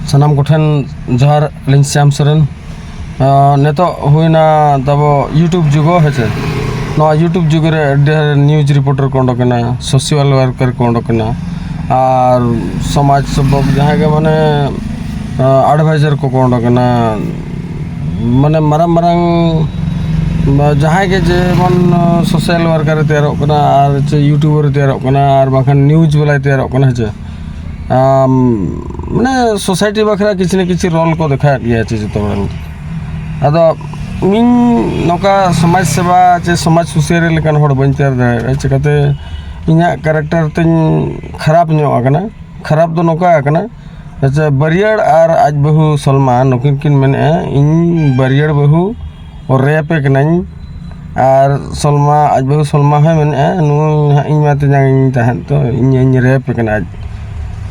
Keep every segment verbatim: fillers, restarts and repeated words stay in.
ᱥᱟᱱᱟᱢ ᱠᱚᱴᱷᱮᱱ ᱡᱚᱦᱟᱨ, ᱟᱹᱞᱤᱧ ᱥᱭᱟᱢ ᱥᱚᱨᱮᱱ᱾ ᱟᱸ, ᱱᱤᱛᱚᱜ ᱦᱩᱭᱱᱟ ᱛᱟᱵᱚ YouTube ᱡᱩᱜᱽ, ᱦᱮᱸ ᱪᱮ? ᱱᱚᱣᱟ YouTube ᱡᱩᱜᱽ ᱨᱮ ᱟᱹᱰᱤ ᱰᱷᱮᱨ news reporter ᱠᱚ ᱚᱰᱚᱠ ᱮᱱᱟ, social worker ᱠᱚ ᱚᱰᱚᱠ ᱮᱱᱟ, ᱟᱨ ᱥᱚᱢᱟᱡᱽ ᱥᱮᱵᱚᱠ ᱡᱟᱦᱟᱸᱭ ᱜᱮ, ᱢᱟᱱᱮ, ᱟᱸ, advisor ᱠᱚᱠᱚ ᱚᱰᱚᱠ ᱮᱱᱟ᱾ ᱢᱟᱱᱮ, ᱢᱟᱨᱟᱝ ᱢᱟᱨᱟᱝ, ᱡᱟᱦᱟᱸᱭ ᱜᱮ ᱡᱮᱢᱚᱱ, ᱟᱸ, social worker ᱮ ᱛᱮᱭᱟᱨᱚᱜ ᱠᱟᱱᱟ, ᱟᱨ ᱪᱮ YouTuber ᱮ ᱛᱮᱭᱟᱨᱚᱜ ᱠᱟᱱᱟ, ᱟᱨ ᱵᱟᱝᱠᱷᱟᱱ news ᱵᱟᱞᱟᱭ ᱛᱮᱭᱟᱨᱚᱜ ᱠᱟᱱᱟ, ᱦᱮᱸ ᱪᱮ? ᱟᱢ, ᱢᱟᱱᱮ, society ᱵᱟᱠᱷᱨᱟ ᱠᱤᱪᱷᱩ ᱱᱟ ᱠᱤᱪᱷᱩ role ᱠᱚ ᱫᱮᱠᱷᱟᱣᱮᱫ ᱜᱮᱭᱟ ᱪᱮ ᱡᱚᱛᱚ ᱦᱚᱲ᱾ ᱟᱫᱚ ᱤᱧ ᱱᱚᱝᱠᱟ ᱥᱚᱢᱟᱡᱽ ᱥᱮᱵᱟ ᱪᱮ ᱥᱚᱢᱟᱡᱽ ᱥᱩᱥᱟᱹᱨᱤᱭᱟᱹ ᱞᱮᱠᱟᱱ ᱦᱚᱲ ᱵᱟᱹᱧ ᱛᱮᱭᱟᱨ ᱫᱟᱲᱮᱭᱟᱜᱼᱟ᱾ ᱪᱤᱠᱟᱹᱛᱮ? ᱤᱧᱟᱹᱜ character ᱛᱤᱧ ᱠᱷᱟᱨᱟᱯ ᱧᱚᱜ ᱟᱠᱟᱱᱟ᱾ ᱠᱷᱟᱨᱟᱯ ᱫᱚ ᱱᱚᱝᱠᱟ ᱟᱠᱟᱱᱟ, ᱟᱪᱪᱷᱟ, ᱵᱟᱹᱨᱭᱟᱹᱲ ᱟᱨ ᱟᱡ ᱵᱟᱹᱦᱩ ᱥᱚᱞᱢᱟ ᱱᱩᱠᱤᱱ ᱠᱤᱱ ᱢᱮᱱᱮᱫᱼᱟ, ᱤᱧ ᱵᱟᱹᱨᱭᱟᱹᱲ ᱵᱟᱹᱦᱩ rape ᱮ ᱠᱟᱹᱱᱟᱹᱧ, ᱟᱨ ᱥᱚᱞᱢᱟ, ᱟᱡ ᱵᱟᱹᱦᱩ ᱥᱚᱞᱢᱟ ᱦᱚᱸᱭ ᱢᱮᱱᱮᱫᱼᱟ, ᱱᱩᱭ ᱦᱟᱸᱜ ᱤᱧ ᱢᱟ ᱛᱮᱧᱟᱝ ᱤᱧ ᱛᱟᱦᱮᱸᱫ, ᱛᱚ ᱤᱧ, ᱤᱧ rape ᱮ ᱠᱟᱱᱟ ᱟᱡ᱾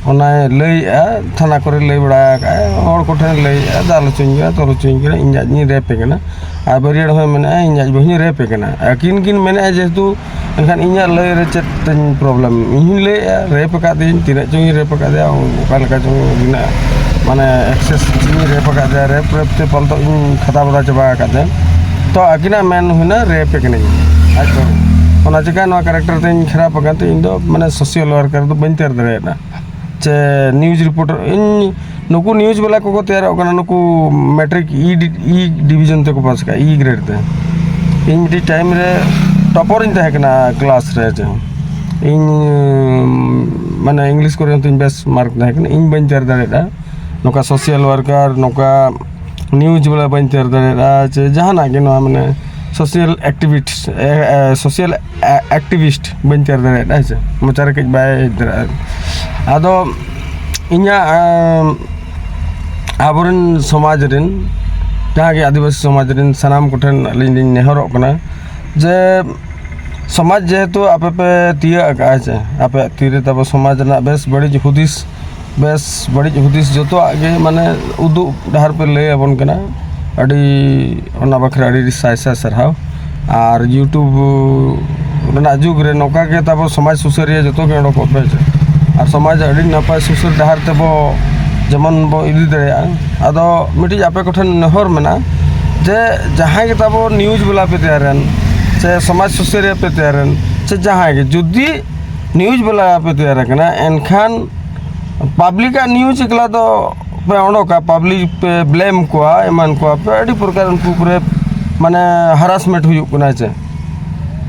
ᱚᱱᱟᱭ ᱞᱟᱹᱭᱮᱫᱼᱟ, ᱛᱷᱟᱱᱟ ᱠᱚᱨᱮ ᱞᱟᱹᱭ ᱵᱟᱲᱟ ᱟᱠᱟᱫᱼᱟ, ᱦᱚᱲ ᱠᱚᱴᱷᱮᱱ ᱞᱟᱹᱭᱮᱫᱼᱟ, ᱫᱟᱞ ᱦᱚᱪᱚᱧ ᱠᱟᱱᱟ, ᱛᱚᱞ ᱦᱚᱪᱚᱧ ᱠᱟᱱᱟ, ᱤᱧ ᱟᱡ ᱤᱧ rape ᱮ ᱠᱟᱱᱟ᱾ ᱟᱨ ᱵᱟᱹᱨᱭᱟᱹᱲ ᱦᱚᱸᱭ ᱢᱮᱱᱮᱫᱼᱟ, ᱤᱧ ᱟᱡ ᱵᱟᱹᱦᱩᱧ rape ᱮ ᱠᱟᱱᱟ᱾ ᱟᱹᱠᱤᱱ ᱠᱤᱱ ᱢᱮᱱᱮᱫᱼᱟ, ᱡᱮᱦᱮᱛᱩ ᱮᱱᱠᱷᱟᱱ ᱤᱧᱟᱹᱜ ᱞᱟᱹᱭ ᱨᱮ ᱪᱮᱫ ᱛᱤᱧ problem? ᱤᱧ ᱦᱚᱸᱧ ᱞᱟᱹᱭᱮᱫᱼᱟ, rape ᱟᱠᱟᱫᱤᱭᱟᱹᱧ, ᱛᱤᱱᱟᱹᱜ ᱪᱚᱝ ᱤᱧ rape ᱟᱠᱟᱫᱮᱭᱟ, ᱚᱠᱟ ᱞᱮᱠᱟ ᱪᱚᱝ ᱩᱱᱟᱹᱜ, ᱢᱟᱱᱮ, excess ᱤᱧ rape ᱟᱠᱟᱫᱮᱭᱟ, rape, rape ᱛᱮ ᱯᱟᱞᱛᱚ ᱤᱧ ᱠᱷᱟᱛᱟ ᱵᱟᱫᱟ ᱪᱟᱵᱟ ᱟᱠᱟᱫᱮᱭᱟ᱾ ᱛᱚ ᱟᱹᱠᱤᱱᱟᱜ ᱢᱮᱱ ᱦᱩᱭᱱᱟ, rape ᱮ ᱠᱟᱹᱱᱟᱹᱧ ᱟᱡ ᱫᱚ᱾ ᱚᱱᱟ ᱪᱤᱠᱟ ᱱᱚᱣᱟ character ᱛᱤᱧ ᱠᱷᱟᱨᱟᱯ ᱟᱠᱟᱱ ᱛᱮ ᱤᱧ ᱫᱚ, ᱢᱟᱱᱮ, social worker ᱫᱚ ᱵᱟᱹᱧ ᱛᱮᱭᱟᱨ ᱫᱟᱲᱮᱭᱟᱫᱟ᱾ ᱪᱮ news reporter, ᱤᱧ ᱱᱩᱠᱩ news ᱵᱟᱞᱟ ᱠᱚᱠᱚ ᱛᱮᱭᱟᱨᱚᱜ ᱠᱟᱱᱟ, ᱱᱩᱠᱩ matric E ᱰᱤ-, E division ᱛᱮᱠᱚ pass ᱠᱟᱜᱼᱟ, E grade ᱛᱮ᱾ ᱤᱧ ᱢᱤᱫᱴᱤᱡ time ᱨᱮ topper ᱤᱧ ᱛᱟᱦᱮᱸ ᱠᱟᱱᱟ class ᱨᱮ, ᱪᱮ᱾ ᱤᱧ, ᱢᱟᱱᱮ, English ᱠᱚᱨᱮ ᱦᱚᱸ ᱛᱤᱧ ᱵᱮᱥ mark ᱛᱟᱦᱮᱸ ᱠᱟᱱᱟ, ᱤᱧ ᱵᱟᱹᱧ ᱛᱮᱭᱟᱨ ᱫᱟᱲᱮᱭᱟᱫᱟ᱾ ᱱᱚᱝᱠᱟ social worker, ᱱᱚᱝᱠᱟ news ᱵᱟᱞᱟ ᱵᱟᱹᱧ ᱛᱮᱭᱟᱨ ᱫᱟᱲᱮᱭᱟᱫᱟ, ᱪᱮ ᱡᱟᱦᱟᱱᱟᱜ ᱜᱮ, ᱱᱚᱣᱟ, ᱢᱟᱱᱮ, social activist, ᱮ, ᱮ, social ᱮ-, activist ᱵᱟᱹᱧ ᱛᱮᱭᱟᱨ ᱫᱟᱲᱮᱭᱟᱫᱟ, ᱦᱮᱸ ᱥᱮ, ᱢᱚᱪᱟ ᱨᱮ ᱠᱟᱹᱡ ᱵᱟᱭ ᱦᱮᱡ ᱫᱟᱲᱮᱭᱟᱜᱼᱟ᱾ ᱟᱫᱚ ᱤᱧᱟᱹᱜ, ᱟᱢ, ᱟᱵᱚᱨᱮᱱ ᱥᱚᱢᱟᱡᱽ ᱨᱮᱱ, ᱡᱟᱦᱟᱸ ᱜᱮ ᱟᱹᱫᱤᱵᱟᱹᱥᱤ ᱥᱚᱢᱟᱡᱽ ᱨᱮᱱ ᱥᱟᱱᱟᱢ ᱠᱚᱴᱷᱮᱱ ᱟᱹᱞᱤᱧ ᱞᱤᱧ ᱱᱮᱦᱚᱨᱚᱜ ᱠᱟᱱᱟ ᱡᱮ ᱥᱚᱢᱟᱡᱽ ᱡᱮᱦᱮᱛᱩ ᱟᱯᱮ ᱯᱮ ᱛᱤᱭᱟᱹᱜ ᱟᱠᱟᱫᱼᱟ, ᱦᱮᱸ ᱥᱮ, ᱟᱯᱮᱭᱟᱜ ᱛᱤᱨᱮ ᱛᱟᱵᱚ ᱥᱚᱢᱟᱡᱽ ᱨᱮᱱᱟᱜ ᱵᱮᱥ ᱵᱟᱹᱲᱤᱡ ᱦᱩᱫᱤᱥ, ᱵᱮᱥ ᱵᱟᱹᱲᱤᱡ ᱦᱩᱫᱤᱥ ᱡᱚᱛᱚᱣᱟᱜ ᱜᱮ, ᱢᱟᱱᱮ, ᱩᱫᱩᱜ ᱰᱟᱦᱟᱨ ᱯᱮ ᱞᱟᱹᱭ ᱟᱵᱚᱱ ᱠᱟᱱᱟ᱾ ᱟᱹᱰᱤ, ᱚᱱᱟ ᱵᱟᱠᱷᱨᱟ ᱟᱹᱰᱤ ᱟᱹᱰᱤ ᱥᱟᱭ ᱥᱟᱭ ᱥᱟᱨᱦᱟᱣ᱾ ᱟᱨ YouTube ᱨᱮᱱᱟᱜ ᱡᱩᱜᱽ ᱨᱮ ᱱᱚᱝᱠᱟ ᱜᱮ ᱛᱟᱵᱚ ᱥᱚᱢᱟᱡᱽ ᱥᱩᱥᱟᱹᱨᱤᱭᱟᱹ ᱡᱚᱛᱚ ᱜᱮ ᱚᱰᱚᱠᱚᱜ ᱯᱮ, ᱟᱨ ᱥᱚᱢᱟᱡᱽ ᱟᱹᱰᱤ ᱱᱟᱯᱟᱭ ᱥᱩᱥᱟᱹᱨ ᱰᱟᱦᱟᱨ ᱛᱮᱵᱚ ᱡᱮᱢᱚᱱ ᱵᱚ ᱤᱫᱤ ᱫᱟᱲᱮᱭᱟᱜᱼᱟ᱾ ᱟᱫᱚ ᱢᱤᱫᱴᱤᱡ ᱟᱯᱮ ᱠᱚᱴᱷᱮᱱ ᱱᱮᱦᱚᱨ ᱢᱮᱱᱟᱜᱼᱟ ᱡᱮ ᱡᱟᱦᱟᱸᱭ ᱜᱮ ᱛᱟᱵᱚ ᱱᱤᱭᱩᱡᱽ ᱵᱟᱞᱟ ᱯᱮ ᱛᱮᱭᱟᱨᱮᱱ, ᱥᱮ ᱥᱚᱢᱟᱡᱽ ᱥᱩᱥᱟᱹᱨᱤᱭᱟᱹ ᱯᱮ ᱛᱮᱭᱟᱨᱮᱱ, ᱥᱮ ᱡᱟᱦᱟᱸᱭ ᱜᱮ, ᱡᱩᱫᱤ ᱱᱤᱭᱩᱡᱽ ᱵᱟᱞᱟ ᱯᱮ ᱛᱮᱭᱟᱨ ᱟᱠᱟᱱᱟ, ᱮᱱᱠᱷᱟᱱ ᱯᱟᱵᱽᱞᱤᱠᱟᱜ ᱱᱤᱭᱩᱡᱽ ᱮᱠᱞᱟ ᱫᱚ ᱯᱮ ᱚᱰᱚᱠᱟ, ᱯᱟᱵᱽᱞᱤᱠ ᱯᱮ ᱵᱞᱮᱢ ᱠᱚᱣᱟ, ᱮᱢᱟᱱ ᱠᱚᱣᱟ ᱯᱮ, ᱟᱹᱰᱤ ᱯᱨᱚᱠᱟᱨ ᱩᱱᱠᱩ ᱠᱚᱨᱮ ᱢᱟᱱᱮ ᱦᱟᱨᱟᱥᱢᱮᱱᱴ ᱦᱩᱭᱩᱜ ᱠᱟᱱᱟ ᱪᱮ?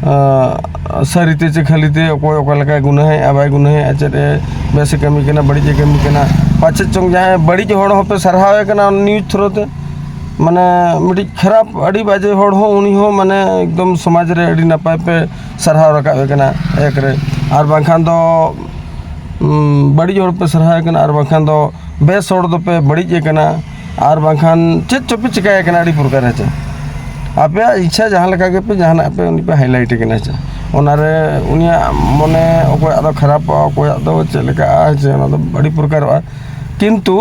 ᱟᱸ, ᱥᱟᱹᱨᱤᱛᱮ ᱪᱮ ᱠᱷᱟᱹᱞᱤᱛᱮ ᱚᱠᱚᱭ ᱚᱠᱟ ᱞᱮᱠᱟᱭ ᱜᱩᱱᱟᱹᱦᱮᱫᱼᱟ, ᱵᱟᱭ ᱜᱩᱱᱟᱹᱦᱮᱫᱼᱟ, ᱪᱮᱫ ᱮ ᱵᱮᱥ ᱮ ᱠᱟᱹᱢᱤ ᱠᱟᱱᱟ, ᱵᱟᱹᱲᱤᱡ ᱮ ᱠᱟᱹᱢᱤ ᱠᱟᱱᱟ, ᱯᱟᱪᱮᱫ ᱪᱚᱝ ᱡᱟᱦᱟᱸᱭ ᱵᱟᱹᱲᱤᱡ ᱦᱚᱲ ᱦᱚᱸᱯᱮ ᱥᱟᱨᱦᱟᱣᱮ ᱠᱟᱱᱟ ᱚᱱᱟ ᱱᱤᱭᱩᱡᱽ ᱛᱷᱨᱳ ᱛᱮ, ᱢᱟᱱᱮ ᱢᱤᱫᱴᱤᱡ ᱠᱷᱟᱨᱟᱯ, ᱟᱹᱰᱤ ᱵᱟᱡᱮ ᱦᱚᱲ ᱦᱚᱸ, ᱩᱱᱤ ᱦᱚᱸ ᱢᱟᱱᱮ ᱮᱠᱫᱚᱢ ᱥᱚᱢᱟᱡᱽ ᱨᱮ ᱟᱹᱰᱤ ᱱᱟᱯᱟᱭ ᱯᱮ ᱥᱟᱨᱦᱟᱣ ᱨᱟᱠᱟᱵ ᱮ ᱠᱟᱱᱟ ᱮᱠ ᱨᱮ, ᱟᱨ ᱵᱟᱝᱠᱷᱟᱱ ᱫᱚ ᱩᱸ, ᱵᱟᱹᱲᱤᱡ ᱦᱚᱲ ᱯᱮ ᱥᱟᱨᱦᱟᱣᱮ ᱠᱟᱱᱟ, ᱟᱨ ᱵᱟᱝᱠᱷᱟᱱ ᱫᱚ ᱵᱮᱥ ᱦᱚᱲ ᱫᱚᱯᱮ ᱵᱟᱹᱲᱤᱡ ᱮ ᱠᱟᱱᱟ, ᱟᱨ ᱵᱟᱝᱠᱷᱟᱱ ᱪᱮᱫ ᱪᱚᱯᱮ ᱪᱤᱠᱟᱹᱭᱮ ᱠᱟᱱᱟ, ᱟᱹᱰᱤ ᱯᱨᱚᱠᱟᱨ ᱦᱮᱸ ᱪᱮ᱾ ᱟᱯᱮᱭᱟᱜ ᱤᱪᱪᱷᱟ ᱡᱟᱦᱟᱸ ᱞᱮᱠᱟ ᱜᱮᱯᱮ ᱡᱟᱦᱟᱱᱟᱜ ᱯᱮ ᱩᱱᱤ ᱯᱮ ᱦᱟᱭᱞᱟᱭᱤᱴ ᱮ ᱠᱟᱱᱟ ᱦᱮᱸ ᱪᱮ᱾ ᱚᱱᱟᱨᱮ ᱩᱱᱤᱭᱟᱜ ᱢᱚᱱᱮ ᱚᱠᱚᱭᱟᱜ ᱫᱚ ᱠᱷᱟᱨᱟᱯᱚᱜᱼᱟ, ᱚᱠᱚᱭᱟᱜ ᱫᱚ ᱪᱮᱫ ᱞᱮᱠᱟᱜᱼᱟ ᱦᱮᱸ ᱪᱮ, ᱚᱱᱟ ᱫᱚ ᱟᱹᱰᱤ ᱯᱨᱚᱠᱟᱨᱚᱜᱼᱟ᱾ ᱠᱤᱱᱛᱩ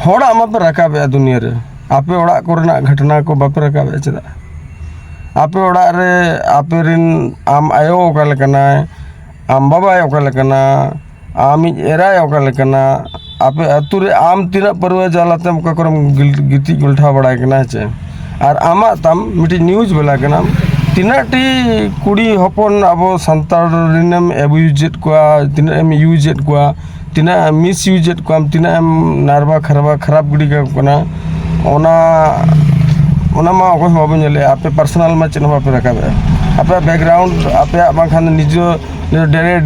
ᱦᱚᱲᱟᱜ ᱢᱟᱯᱮ ᱨᱟᱠᱟᱵᱮᱜᱼᱟ ᱫᱩᱱᱤᱭᱟᱹ ᱨᱮ, ᱟᱯᱮ ᱚᱲᱟᱜ ᱠᱚᱨᱮᱱᱟᱜ ᱜᱷᱚᱴᱚᱱᱟ ᱠᱚ ᱵᱟᱯᱮ ᱨᱟᱠᱟᱵᱮᱜᱼᱟ ᱪᱮᱫᱟᱜ? ᱟᱯᱮ ᱚᱲᱟᱜ ᱨᱮ ᱟᱯᱮ ᱨᱮᱱ ᱟᱢ ᱟᱭᱳ ᱚᱠᱟ ᱞᱮᱠᱟᱱᱟᱭ, ᱟᱢ ᱵᱟᱵᱟᱭ ᱚᱠᱟ ᱞᱮᱠᱟᱱᱟ, ᱟᱢᱤᱡ ᱮᱨᱟᱭ ᱚᱠᱟ ᱞᱮᱠᱟᱱᱟ, ᱟᱯᱮ ᱟᱹᱛᱩ ᱨᱮ ᱟᱢ ᱛᱤᱱᱟᱹᱜ ᱯᱟᱹᱨᱣᱟᱹ ᱡᱟᱞᱟᱛᱮᱢ ᱚᱠᱟ ᱠᱚᱨᱮᱢ ᱜᱤᱞ-, ᱜᱤᱛᱤᱡ ᱜᱚᱞᱴᱷᱟᱣ ᱵᱟᱲᱟᱭ ᱠᱟᱱᱟ ᱦᱮᱸ ᱪᱮ? ᱟᱨ ᱟᱢᱟᱜ ᱛᱟᱢ ᱢᱤᱫᱴᱤᱡ ᱱᱤᱭᱩᱡᱽ ᱵᱟᱞᱟ ᱠᱟᱱᱟᱢ, ᱛᱤᱱᱟᱹᱜ ᱴᱤ ᱠᱩᱲᱤ ᱦᱚᱯᱚᱱ ᱟᱵᱚ ᱥᱟᱱᱛᱟᱲ ᱨᱮᱱᱮᱢ ᱮᱵᱤᱭᱩᱡᱮᱫ ᱠᱚᱣᱟ, ᱛᱤᱱᱟᱹᱜ ᱮᱢ ᱤᱭᱩᱡᱮᱫ ᱠᱚᱣᱟ, ᱛᱤᱱᱟᱹᱜ ᱮᱢ ᱢᱤᱥᱤᱭᱩᱡᱮᱫ ᱠᱚᱣᱟᱢ, ᱛᱤᱱᱟᱹᱜ ᱮᱢ ᱱᱟᱨᱵᱟ ᱠᱷᱟᱨᱵᱟ ᱠᱷᱟᱨᱟᱯ ᱜᱤᱰᱤ ᱠᱟᱠᱚ ᱠᱟᱱᱟ, ᱚᱱᱟ ᱚᱱᱟ ᱢᱟ ᱚᱠᱚᱭ ᱦᱚᱸ ᱵᱟᱵᱚᱱ ᱧᱮᱞᱮᱜᱼᱟ᱾ ᱟᱯᱮ ᱯᱟᱨᱥᱚᱱᱟᱞ ᱢᱟ ᱪᱮᱫ ᱦᱚᱸ ᱵᱟᱯᱮ ᱨᱟᱠᱟᱵᱮᱜᱼᱟ᱾ ᱟᱯᱮᱭᱟᱜ ᱵᱮᱠᱜᱨᱟᱣᱩᱱᱰ, ᱟᱯᱮᱭᱟᱜ ᱵᱟᱝᱠᱷᱟᱱ ᱫᱚ ᱱᱤᱡᱮ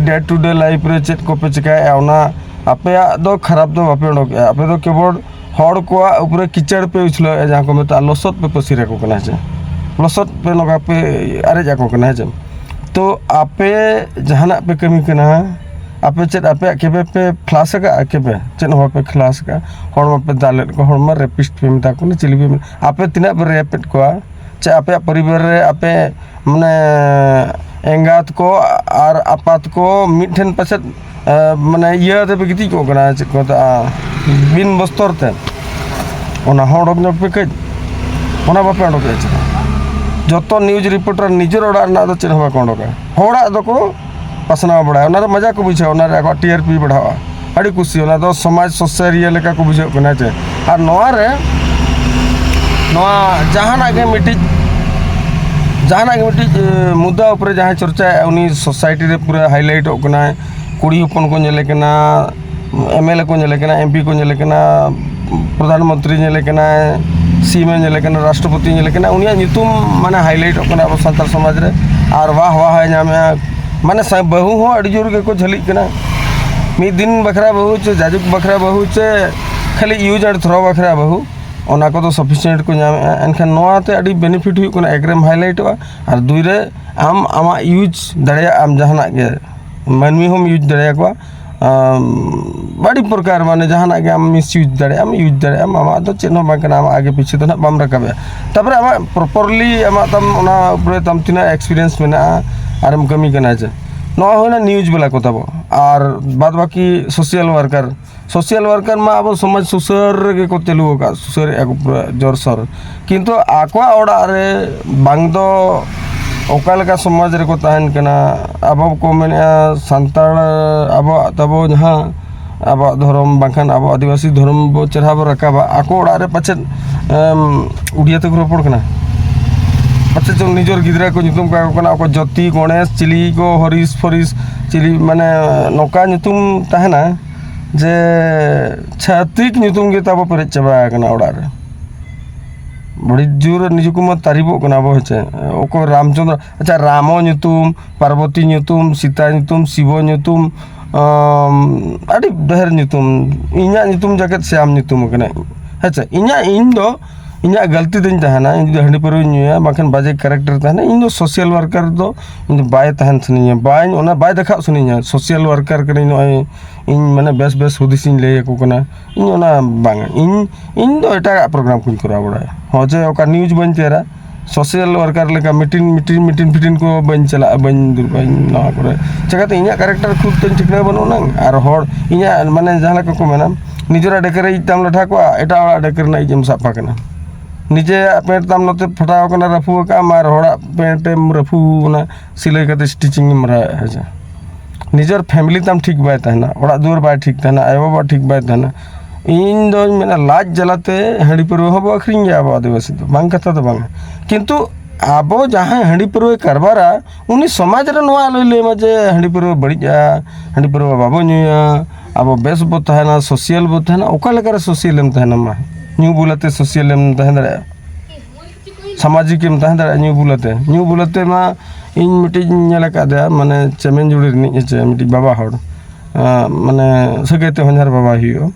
ᱰᱮ ᱴᱩ ᱰᱮ ᱞᱟᱭᱤᱯᱷ ᱨᱮ ᱪᱮᱫ ᱠᱚᱯᱮ ᱪᱮᱠᱟᱭᱮᱜᱼᱟ, ᱚᱱᱟ ᱟᱯᱮᱭᱟᱜ ᱫᱚ ᱠᱷᱟᱨᱟᱯ ᱫᱚ ᱵᱟᱯᱮ ᱚᱰᱚᱠᱮᱜᱼᱟ᱾ ᱟᱯᱮ ᱫᱚ ᱠᱮᱵᱚᱞ ᱦᱚᱲ ᱠᱚᱣᱟᱜ ᱩᱯᱨᱮ ᱠᱤᱪᱟᱹᱲ ᱯᱮ ᱩᱪᱷᱞᱟᱹᱣᱮᱜᱼᱟ, ᱡᱟᱦᱟᱸ ᱠᱚ ᱢᱮᱛᱟᱜᱼᱟ ᱞᱚᱥᱚᱫ ᱯᱮ ᱯᱟᱹᱥᱤᱨ ᱟᱠᱚ ᱠᱟᱱᱟ ᱦᱮᱸ ᱪᱮ, ᱞᱚᱥᱚᱫ ᱯᱮ ᱱᱚᱝᱠᱟ ᱯᱮ ᱟᱨᱮᱡ ᱟᱠᱚ ᱠᱟᱱᱟ ᱦᱮᱸ ᱪᱮ᱾ ᱛᱚ ᱟᱯᱮ ᱡᱟᱦᱟᱱᱟᱜ ᱯᱮ ᱠᱟᱹᱢᱤ ᱠᱟᱱᱟ, ᱟᱯᱮ ᱪᱮᱫ ᱟᱯᱮᱭᱟᱜ ᱠᱮᱵᱮ ᱯᱮ ᱯᱷᱞᱟᱥ ᱟᱠᱟᱫᱼᱟ? ᱠᱮᱵᱮ ᱪᱮᱫ ᱦᱚᱸ ᱵᱟᱯᱮ ᱯᱷᱞᱟᱥ ᱟᱠᱟᱫᱼᱟ᱾ ᱦᱚᱲ ᱢᱟᱯᱮ ᱫᱟᱞᱮᱫ ᱠᱚᱣᱟ, ᱦᱚᱲ ᱢᱟ ᱨᱮᱯᱤᱥᱴ ᱯᱮ ᱢᱮᱛᱟ ᱠᱚ ᱠᱟᱱᱟ, ᱪᱤᱞᱤ ᱯᱮ ᱢᱮ-, ᱟᱯᱮ ᱛᱤᱱᱟᱹᱜ ᱯᱮ ᱨᱮᱯᱮᱫ ᱠᱚᱣᱟ? ᱪᱮ ᱟᱯᱮᱭᱟᱜ ᱯᱚᱨᱤᱵᱟᱨ ᱨᱮ ᱟᱯᱮ ᱢᱟᱱᱮ ᱮᱸᱜᱟᱛ ᱠᱚ ᱟᱨ ᱟᱯᱟᱛ ᱠᱚ ᱢᱤᱫ ᱴᱷᱮᱱ ᱯᱟᱪᱮᱫ, ᱮ, ᱢᱟᱱᱮ ᱤᱭᱟᱹ ᱛᱮᱯᱮ ᱜᱤᱛᱤᱡ ᱠᱚᱜ ᱠᱟᱱᱟ, ᱪᱮᱫ ᱠᱚ ᱢᱮᱛᱟᱜᱼᱟ, ᱵᱤᱱ ᱵᱚᱥᱛᱚᱨ ᱛᱮ? ᱚᱱᱟ ᱦᱚᱸ ᱚᱰᱚᱠ ᱧᱚᱜ ᱯᱮ ᱠᱟᱹᱡ, ᱚᱱᱟ ᱵᱟᱯᱮ ᱚᱰᱚᱠᱮᱜᱼᱟ ᱪᱮᱫ? ᱡᱚᱛᱚ ᱱᱤᱭᱩᱡᱽ ᱨᱤᱯᱳᱨᱴᱟᱨ ᱱᱤᱡᱮᱨ ᱚᱲᱟᱜ ᱨᱮᱱᱟᱜ ᱫᱚ ᱪᱮᱫ ᱦᱚᱸ ᱵᱟᱠᱚ ᱚᱰᱚᱠᱟ, ᱦᱚᱲᱟᱜ ᱫᱚᱠᱚ ᱯᱟᱥᱱᱟᱣ ᱵᱟᱲᱟᱭᱟ, ᱚᱱᱟ ᱨᱮ ᱢᱟᱡᱟ ᱠᱚ ᱵᱩᱡᱷᱟᱹᱣᱟ, ᱚᱱᱟ ᱨᱮ ᱟᱠᱚᱣᱟᱜ ᱴᱤ ᱟᱨ ᱯᱤ ᱵᱟᱲᱦᱟᱜᱼᱟ᱾ ᱟᱹᱰᱤ ᱠᱩᱥᱤ, ᱚᱱᱟ ᱫᱚ ᱥᱚᱢᱟᱡᱽ ᱥᱩᱥᱟᱹᱨᱤᱭᱟᱹ ᱞᱮᱠᱟ ᱠᱚ ᱵᱩᱡᱷᱟᱹᱜ ᱠᱟᱱᱟ, ᱦᱮᱸ ᱪᱮ? ᱟᱨ ᱱᱚᱣᱟ ᱨᱮ, ᱱᱚᱣᱟ ᱡᱟᱦᱟᱱᱟᱜ ᱜᱮ ᱢᱤᱫᱴᱤᱡ, ᱡᱟᱦᱟᱱᱟᱜ ᱜᱮ ᱢᱤᱫᱴᱤᱡ, ᱮ, ᱢᱩᱫᱽᱫᱟ ᱩᱯᱨᱮ ᱡᱟᱦᱟᱸᱭ ᱪᱚᱨᱪᱟᱭᱮᱫᱼᱟ, ᱩᱱᱤ ᱥᱳᱥᱟᱭᱴᱤ ᱨᱮ ᱯᱩᱨᱟᱹ ᱦᱟᱭᱞᱟᱭᱤᱴᱚᱜ ᱠᱟᱱᱟᱭ᱾ ᱠᱩᱲᱤ ᱦᱚᱯᱚᱱ ᱠᱚ ᱧᱮᱞᱮ ᱠᱟᱱᱟ, ᱮᱢ ᱮᱞ ᱮ ᱠᱚ ᱧᱮᱞᱮ ᱠᱟᱱᱟ, ᱮᱢ ᱯᱤ ᱠᱚ ᱧᱮᱞᱮ ᱠᱟᱱᱟ, ᱯᱨᱚᱫᱷᱟᱱ ᱢᱚᱱᱛᱨᱤ ᱧᱮᱞᱮ ᱠᱟᱱᱟᱭ, ᱥᱤ ᱮᱢ ᱮ ᱧᱮᱞᱮ ᱠᱟᱱᱟ, ᱨᱟᱥᱴᱨᱚᱯᱚᱛᱤ ᱧᱮᱞᱮ ᱠᱟᱱᱟ, ᱩᱱᱤᱭᱟᱜ ᱧᱩᱛᱩᱢ ᱢᱟᱱᱮ ᱦᱟᱭᱞᱟᱭᱤᱴᱚᱜ ᱠᱟᱱᱟ ᱟᱵᱚ ᱥᱟᱱᱛᱟᱲ ᱥᱚᱢᱟᱡᱽ ᱨᱮ, ᱟᱨ ᱣᱟᱦ ᱣᱟᱦ ᱮ ᱧᱟᱢᱮᱜᱼᱟ᱾ ᱢᱟᱱᱮ ᱥᱟ-, ᱵᱟᱹᱦᱩ ᱦᱚᱸ ᱟᱹᱰᱤ ᱡᱳᱨ ᱜᱮᱠᱚ ᱡᱷᱟᱹᱞᱤᱜ ᱠᱟᱱᱟ᱾ ᱢᱤᱫ ᱫᱤᱱ ᱵᱟᱠᱷᱨᱟ ᱵᱟᱹᱦᱩ ᱪᱮ ᱡᱟᱡᱩᱜᱽ ᱵᱟᱠᱷᱨᱟ ᱵᱟᱹᱦᱩ ᱪᱮ ᱠᱷᱟᱹᱞᱤ use and throw ᱵᱟᱠᱷᱨᱟ ᱵᱟᱹᱦᱩ, ᱚᱱᱟ ᱠᱚᱫᱚ sufficient ᱠᱚ ᱧᱟᱢᱮᱜᱼᱟ᱾ ᱮᱱᱠᱷᱟᱱ ᱱᱚᱣᱟᱛᱮ ᱟᱹᱰᱤ benefit ᱦᱩᱭᱩᱜ ᱠᱟᱱᱟ, ᱮᱠ ᱨᱮᱢ ᱦᱟᱭᱞᱟᱭᱤᱴᱚᱜᱼᱟ, ᱟᱨ ᱫᱩᱭ ᱨᱮ ᱟᱢ ᱟᱢᱟᱜ use ᱫᱟᱲᱮᱭᱟᱜ ᱟᱢ ᱡᱟᱦᱟᱱᱟᱜ ᱜᱮ, ᱢᱟᱹᱱᱢᱤ ᱦᱚᱸᱢ use ᱫᱟᱲᱮᱭᱟᱠᱚᱣᱟ᱾ ᱟᱢ, ᱟᱹᱰᱤ ᱯᱨᱚᱠᱟᱨ, ᱢᱟᱱᱮ ᱡᱟᱦᱟᱱᱟᱜ ᱜᱮ ᱟᱢ misuse ᱫᱟᱲᱮᱭᱟᱜ ᱟᱢ, use ᱫᱟᱲᱮᱭᱟᱜ ᱟᱢ, ᱟᱢᱟᱜ ᱫᱚ ᱪᱮᱫ ᱦᱚᱸ ᱵᱟᱝ ᱠᱟᱱᱟ, ᱟᱢᱟᱜ ᱟᱜᱮ ᱯᱤᱪᱷᱮ ᱫᱚ ᱱᱟᱜ ᱵᱟᱢ ᱨᱟᱠᱟᱵᱮᱜᱼᱟ᱾ ᱛᱟᱨᱯᱚᱨᱮ ᱟᱢᱟᱜ properly ᱟᱢᱟᱜ ᱛᱟᱢ ᱚᱱᱟ ᱩᱯᱨᱮ ᱛᱟᱢ ᱛᱤᱱᱟᱹᱜ experience ᱢᱮᱱᱟᱜᱼᱟ ᱟᱨᱮᱢ ᱠᱟᱹᱢᱤ ᱠᱟᱱᱟ ᱡᱮ, ᱱᱚᱣᱟ ᱦᱩᱭᱱᱟ news ᱵᱟᱞᱟ ᱠᱚ ᱛᱟᱵᱚ᱾ ᱟᱨ ᱵᱟᱫ ᱵᱟᱹᱠᱤ social worker, social worker ᱢᱟ ᱟᱵᱚ ᱥᱚᱢᱟᱡᱽ ᱥᱩᱥᱟᱹᱨ ᱨᱮᱜᱮ ᱠᱚ ᱪᱟᱹᱞᱩ ᱟᱠᱟᱫ, ᱥᱩᱥᱟᱹᱨᱮᱜᱼᱟ ᱠᱚ ᱯᱩᱨᱟᱹ ᱡᱳᱨᱥᱳᱨ, ᱠᱤᱱᱛᱩ ᱟᱠᱚᱣᱟᱜ ᱚᱲᱟᱜ ᱨᱮ ᱵᱟᱝ ᱫᱚ ᱚᱠᱟ ᱞᱮᱠᱟ ᱥᱚᱢᱟᱡᱽ ᱨᱮᱠᱚ ᱛᱟᱦᱮᱱ ᱠᱟᱱᱟ᱾ ᱟᱵᱚ ᱠᱚ ᱢᱮᱱᱮᱫᱼᱟ ᱥᱟᱱᱛᱟᱲ, ᱟᱵᱚᱣᱟᱜ ᱛᱟᱵᱚ ᱡᱟᱦᱟᱸ ᱟᱵᱚᱣᱟᱜ ᱫᱷᱚᱨᱚᱢ ᱵᱟᱝᱠᱷᱟᱱ ᱟᱵᱚ ᱟᱹᱫᱤᱵᱟᱹᱥᱤ ᱫᱷᱚᱨᱚᱢ ᱵᱚ ᱪᱮᱦᱨᱟ ᱵᱚ ᱨᱟᱠᱟᱵᱟ, ᱟᱠᱚ ᱚᱲᱟᱜ ᱨᱮ ᱯᱟᱪᱮᱫ, ᱮᱢ, ᱩᱲᱤᱭᱟ ᱛᱮᱠᱚ ᱨᱚᱯᱚᱲ ᱠᱟᱱᱟ, ᱯᱟᱪᱮᱫ ᱪᱚᱝ ᱱᱤᱡᱚᱨ ᱜᱤᱫᱽᱨᱟᱹ ᱠᱚ ᱧᱩᱛᱩᱢ ᱠᱟᱠᱚ ᱠᱟᱱᱟ, ᱚᱠᱚᱭ ᱡᱚᱛᱤ, ᱜᱚᱬᱮᱥ, ᱪᱤᱞᱤ ᱠᱚ, ᱦᱚᱨᱤᱥ ᱯᱷᱚᱨᱤᱥ, ᱪᱤᱞᱤ, ᱢᱟᱱᱮ ᱱᱚᱝᱠᱟ ᱧᱩᱛᱩᱢ ᱛᱟᱦᱮᱱᱟ ᱡᱮ ᱪᱷᱟᱹᱛᱤᱠ ᱧᱩᱛᱩᱢ ᱜᱮ ᱛᱟᱵᱚ ᱯᱮᱨᱮᱡ ᱪᱟᱵᱟ ᱟᱠᱟᱱᱟ ᱚᱲᱟᱜ ᱨᱮ᱾ ᱵᱟᱹᱲᱤᱡ ᱡᱳᱨ ᱱᱤᱡᱮ ᱠᱚᱢᱟ ᱛᱟᱹᱨᱤᱵᱚᱜ ᱠᱟᱱᱟ ᱟᱵᱚ, ᱦᱮᱸ ᱪᱮ? ᱚᱠᱚᱭ ᱨᱟᱢᱪᱚᱸᱫᱽᱨᱚ, ᱟᱪᱪᱷᱟ, ᱨᱟᱢᱚ ᱧᱩᱛᱩᱢ, ᱯᱟᱨᱵᱚᱛᱤ ᱧᱩᱛᱩᱢ, ᱥᱤᱛᱟ ᱧᱩᱛᱩᱢ, ᱥᱤᱵᱚ ᱧᱩᱛᱩᱢ, ᱟᱢ, ᱟᱹᱰᱤ ᱰᱷᱮᱨ ᱧᱩᱛᱩᱢ᱾ ᱤᱧᱟᱹᱜ ᱧᱩᱛᱩᱢ ᱡᱟᱠᱮᱛ ᱥᱮ ᱟᱢ ᱧᱩᱛᱩᱢ ᱠᱟᱱᱟ, ᱦᱮᱸ ᱪᱮ? ᱤᱧᱟᱹᱜ, ᱤᱧ ᱫᱚ ᱤᱧᱟᱹᱜ ᱜᱟᱹᱞᱛᱤ ᱫᱚᱧ ᱛᱟᱦᱮᱱᱟ, ᱤᱧ ᱡᱩᱫᱤ ᱦᱟᱺᱰᱤ ᱯᱟᱹᱣᱨᱟᱹᱧ ᱧᱩᱭᱟ, ᱵᱟᱝᱠᱷᱟᱱ ᱵᱟᱡᱮ character ᱛᱟᱦᱮᱱᱟ, ᱤᱧ ᱫᱚ social worker ᱫᱚ ᱤᱧ ᱫᱚ ᱵᱟᱭ ᱛᱟᱦᱮᱱ ᱥᱟᱱᱟᱧᱟ, ᱵᱟᱹᱧ, ᱚᱱᱟ ᱵᱟᱭ ᱫᱮᱠᱷᱟᱣ ᱥᱟᱱᱟᱧᱟ᱾ Social worker ᱠᱟᱹᱱᱟᱹᱧ, ᱱᱚᱜᱼᱚᱭ ᱤᱧ ᱢᱟᱱᱮ ᱵᱮᱥ ᱵᱮᱥ ᱦᱩᱫᱤᱥ ᱤᱧ ᱞᱟᱹᱭ ᱟᱠᱚ ᱠᱟᱱᱟ, ᱤᱧ ᱚᱱᱟ ᱵᱟᱝᱟ᱾ ᱤᱧ, ᱤᱧ ᱫᱚ ᱮᱴᱟᱜᱟᱜ program ᱠᱚᱧ ᱠᱚᱨᱟᱣ ᱵᱟᱲᱟᱭᱟ᱾ ᱦᱚᱸ, ᱡᱮ ᱚᱠᱟ news ᱵᱟᱹᱧ ᱛᱮᱭᱟᱨᱟ, social worker ᱞᱮᱠᱟ meeting, meeting, meeting, ᱯᱷᱤᱴᱤᱝ ᱠᱚ ᱵᱟᱹᱧ ᱪᱟᱞᱟᱜᱼᱟ, ᱵᱟᱹᱧ ᱫᱩᱲᱩᱵᱼᱟ ᱤᱧ ᱱᱚᱣᱟ ᱠᱚᱨᱮ᱾ ᱪᱤᱠᱟᱹᱛᱮ ᱤᱧᱟᱹᱜ character ᱠᱷᱩᱫ ᱛᱤᱧ ᱴᱷᱤᱠᱟᱹ ᱵᱟᱹᱱᱩᱜ ᱟᱱᱟᱝ, ᱟᱨ ᱦᱚᱲ ᱤᱧᱟᱹᱜ ᱢᱟᱱᱮ ᱡᱟᱦᱟᱸ ᱞᱮᱠᱟ ᱠᱚ ᱢᱮᱱᱟ, ᱱᱤᱡᱮᱨᱟᱜ ᱰᱮᱠᱮ ᱨᱮ ᱤᱡ ᱛᱟᱢ ᱞᱟᱴᱷᱟ ᱠᱚᱜᱼᱟ, ᱮᱴᱟᱜ ᱦᱚᱲᱟᱜ ᱰᱮᱠᱮ ᱨᱮᱱᱟᱜ ᱤᱡ ᱮᱢ ᱥᱟᱵ ᱠᱟᱜ ᱠᱟᱱᱟ᱾ ᱱᱤᱡᱮᱭᱟᱜ pant ᱛᱟᱢ ᱱᱚᱛᱮ ᱯᱷᱟᱴᱟᱣ ᱠᱟᱱᱟ, ᱨᱟᱹᱯᱩ ᱟᱠᱟᱫ ᱟᱢ, ᱟᱨ ᱦᱚᱲᱟᱜ pant ᱮᱢ ᱨᱟᱹᱯᱩ ᱚᱱᱟ ᱥᱤᱞᱟᱹᱭ ᱠᱟᱛᱮ stitching ᱮᱢ ᱢᱟᱨᱟᱣᱮᱫᱼᱟ, ᱦᱮᱸ ᱥᱮ᱾ ᱱᱤᱡᱮᱨ ᱯᱷᱮᱢᱤᱞᱤ ᱛᱟᱢ ᱴᱷᱤᱠ ᱵᱟᱭ ᱛᱟᱦᱮᱱᱟ, ᱚᱲᱟᱜ ᱫᱩᱣᱟᱹᱨ ᱵᱟᱭ ᱴᱷᱤᱠ ᱛᱟᱦᱮᱱᱟ, ᱟᱭᱳᱼᱵᱟᱵᱟ ᱴᱷᱤᱠ ᱵᱟᱭ ᱛᱟᱦᱮᱱᱟ, ᱤᱧ ᱫᱚᱧ ᱢᱮᱱᱟ ᱞᱟᱡ ᱡᱟᱞᱟᱛᱮ ᱦᱟᱺᱰᱤ ᱯᱟᱹᱨᱣᱟᱹ ᱦᱚᱸᱵᱚ ᱟᱹᱠᱷᱨᱤᱧ ᱜᱮᱭᱟ ᱟᱵᱚ ᱟᱹᱫᱤᱵᱟᱹᱥᱤ ᱫᱚ, ᱵᱟᱝ ᱠᱟᱛᱷᱟ ᱫᱚ ᱵᱟᱝᱟ᱾ ᱠᱤᱱᱛᱩ ᱟᱵᱚ ᱡᱟᱦᱟᱸᱭ ᱦᱟᱺᱰᱤ ᱯᱟᱹᱨᱣᱟᱹᱭ ᱠᱟᱨᱵᱟᱨᱟ, ᱩᱱᱤ ᱥᱚᱢᱟᱡᱽ ᱨᱮ ᱱᱚᱣᱟ ᱟᱞᱚᱭ ᱞᱟᱹᱭ ᱢᱟ ᱡᱮ ᱦᱟᱺᱰᱤ ᱯᱟᱹᱨᱣᱟᱹ ᱵᱟᱹᱲᱤᱡᱼᱟ, ᱦᱟᱺᱰᱤ ᱯᱟᱹᱨᱣᱟᱹ ᱵᱟᱵᱚ ᱧᱩᱭᱟ, ᱟᱵᱚ ᱵᱮᱥ ᱵᱚ ᱛᱟᱦᱮᱱᱟ, ᱥᱳᱥᱤᱭᱟᱞ ᱵᱚ ᱛᱟᱦᱮᱱᱟ᱾ ᱚᱠᱟ ᱞᱮᱠᱟᱨᱮ ᱥᱳᱥᱤᱭᱟᱞ ᱮᱢ ᱛᱟᱦᱮᱱᱟ ᱢᱟ? ᱧᱩ ᱵᱩᱞ ᱟᱛᱮ ᱥᱳᱥᱤᱭᱟᱞ ᱮᱢ ᱛᱟᱦᱮᱸ ᱫᱟᱲᱮᱭᱟᱜᱼᱟ? ᱥᱟᱢᱟᱡᱤᱠ ᱮᱢ ᱛᱟᱦᱮᱸ ᱫᱟᱲᱮᱭᱟᱜᱼᱟ ᱧᱩ ᱵᱩᱞ ᱟᱛᱮ? ᱧᱩ ᱵᱩᱞ ᱟᱛᱮ ᱢᱟ ᱤᱧ ᱢᱤᱫᱴᱤᱡ ᱤᱧ ᱧᱮᱞ ᱟᱠᱟᱫᱮᱭᱟ, ᱢᱟᱱᱮ ᱪᱮᱢᱮᱱᱡᱩᱲᱤ ᱨᱤᱱᱤᱡ, ᱦᱮᱸ ᱪᱮ, ᱢᱤᱫᱴᱤᱡ ᱵᱟᱵᱟ ᱦᱚᱲ, ᱟᱸ, ᱢᱟᱱᱮ ᱥᱟᱹᱜᱟᱹᱭ ᱛᱮ ᱦᱚᱧᱦᱟᱨ ᱵᱟᱵᱟ ᱦᱩᱭᱩᱜᱼᱟ,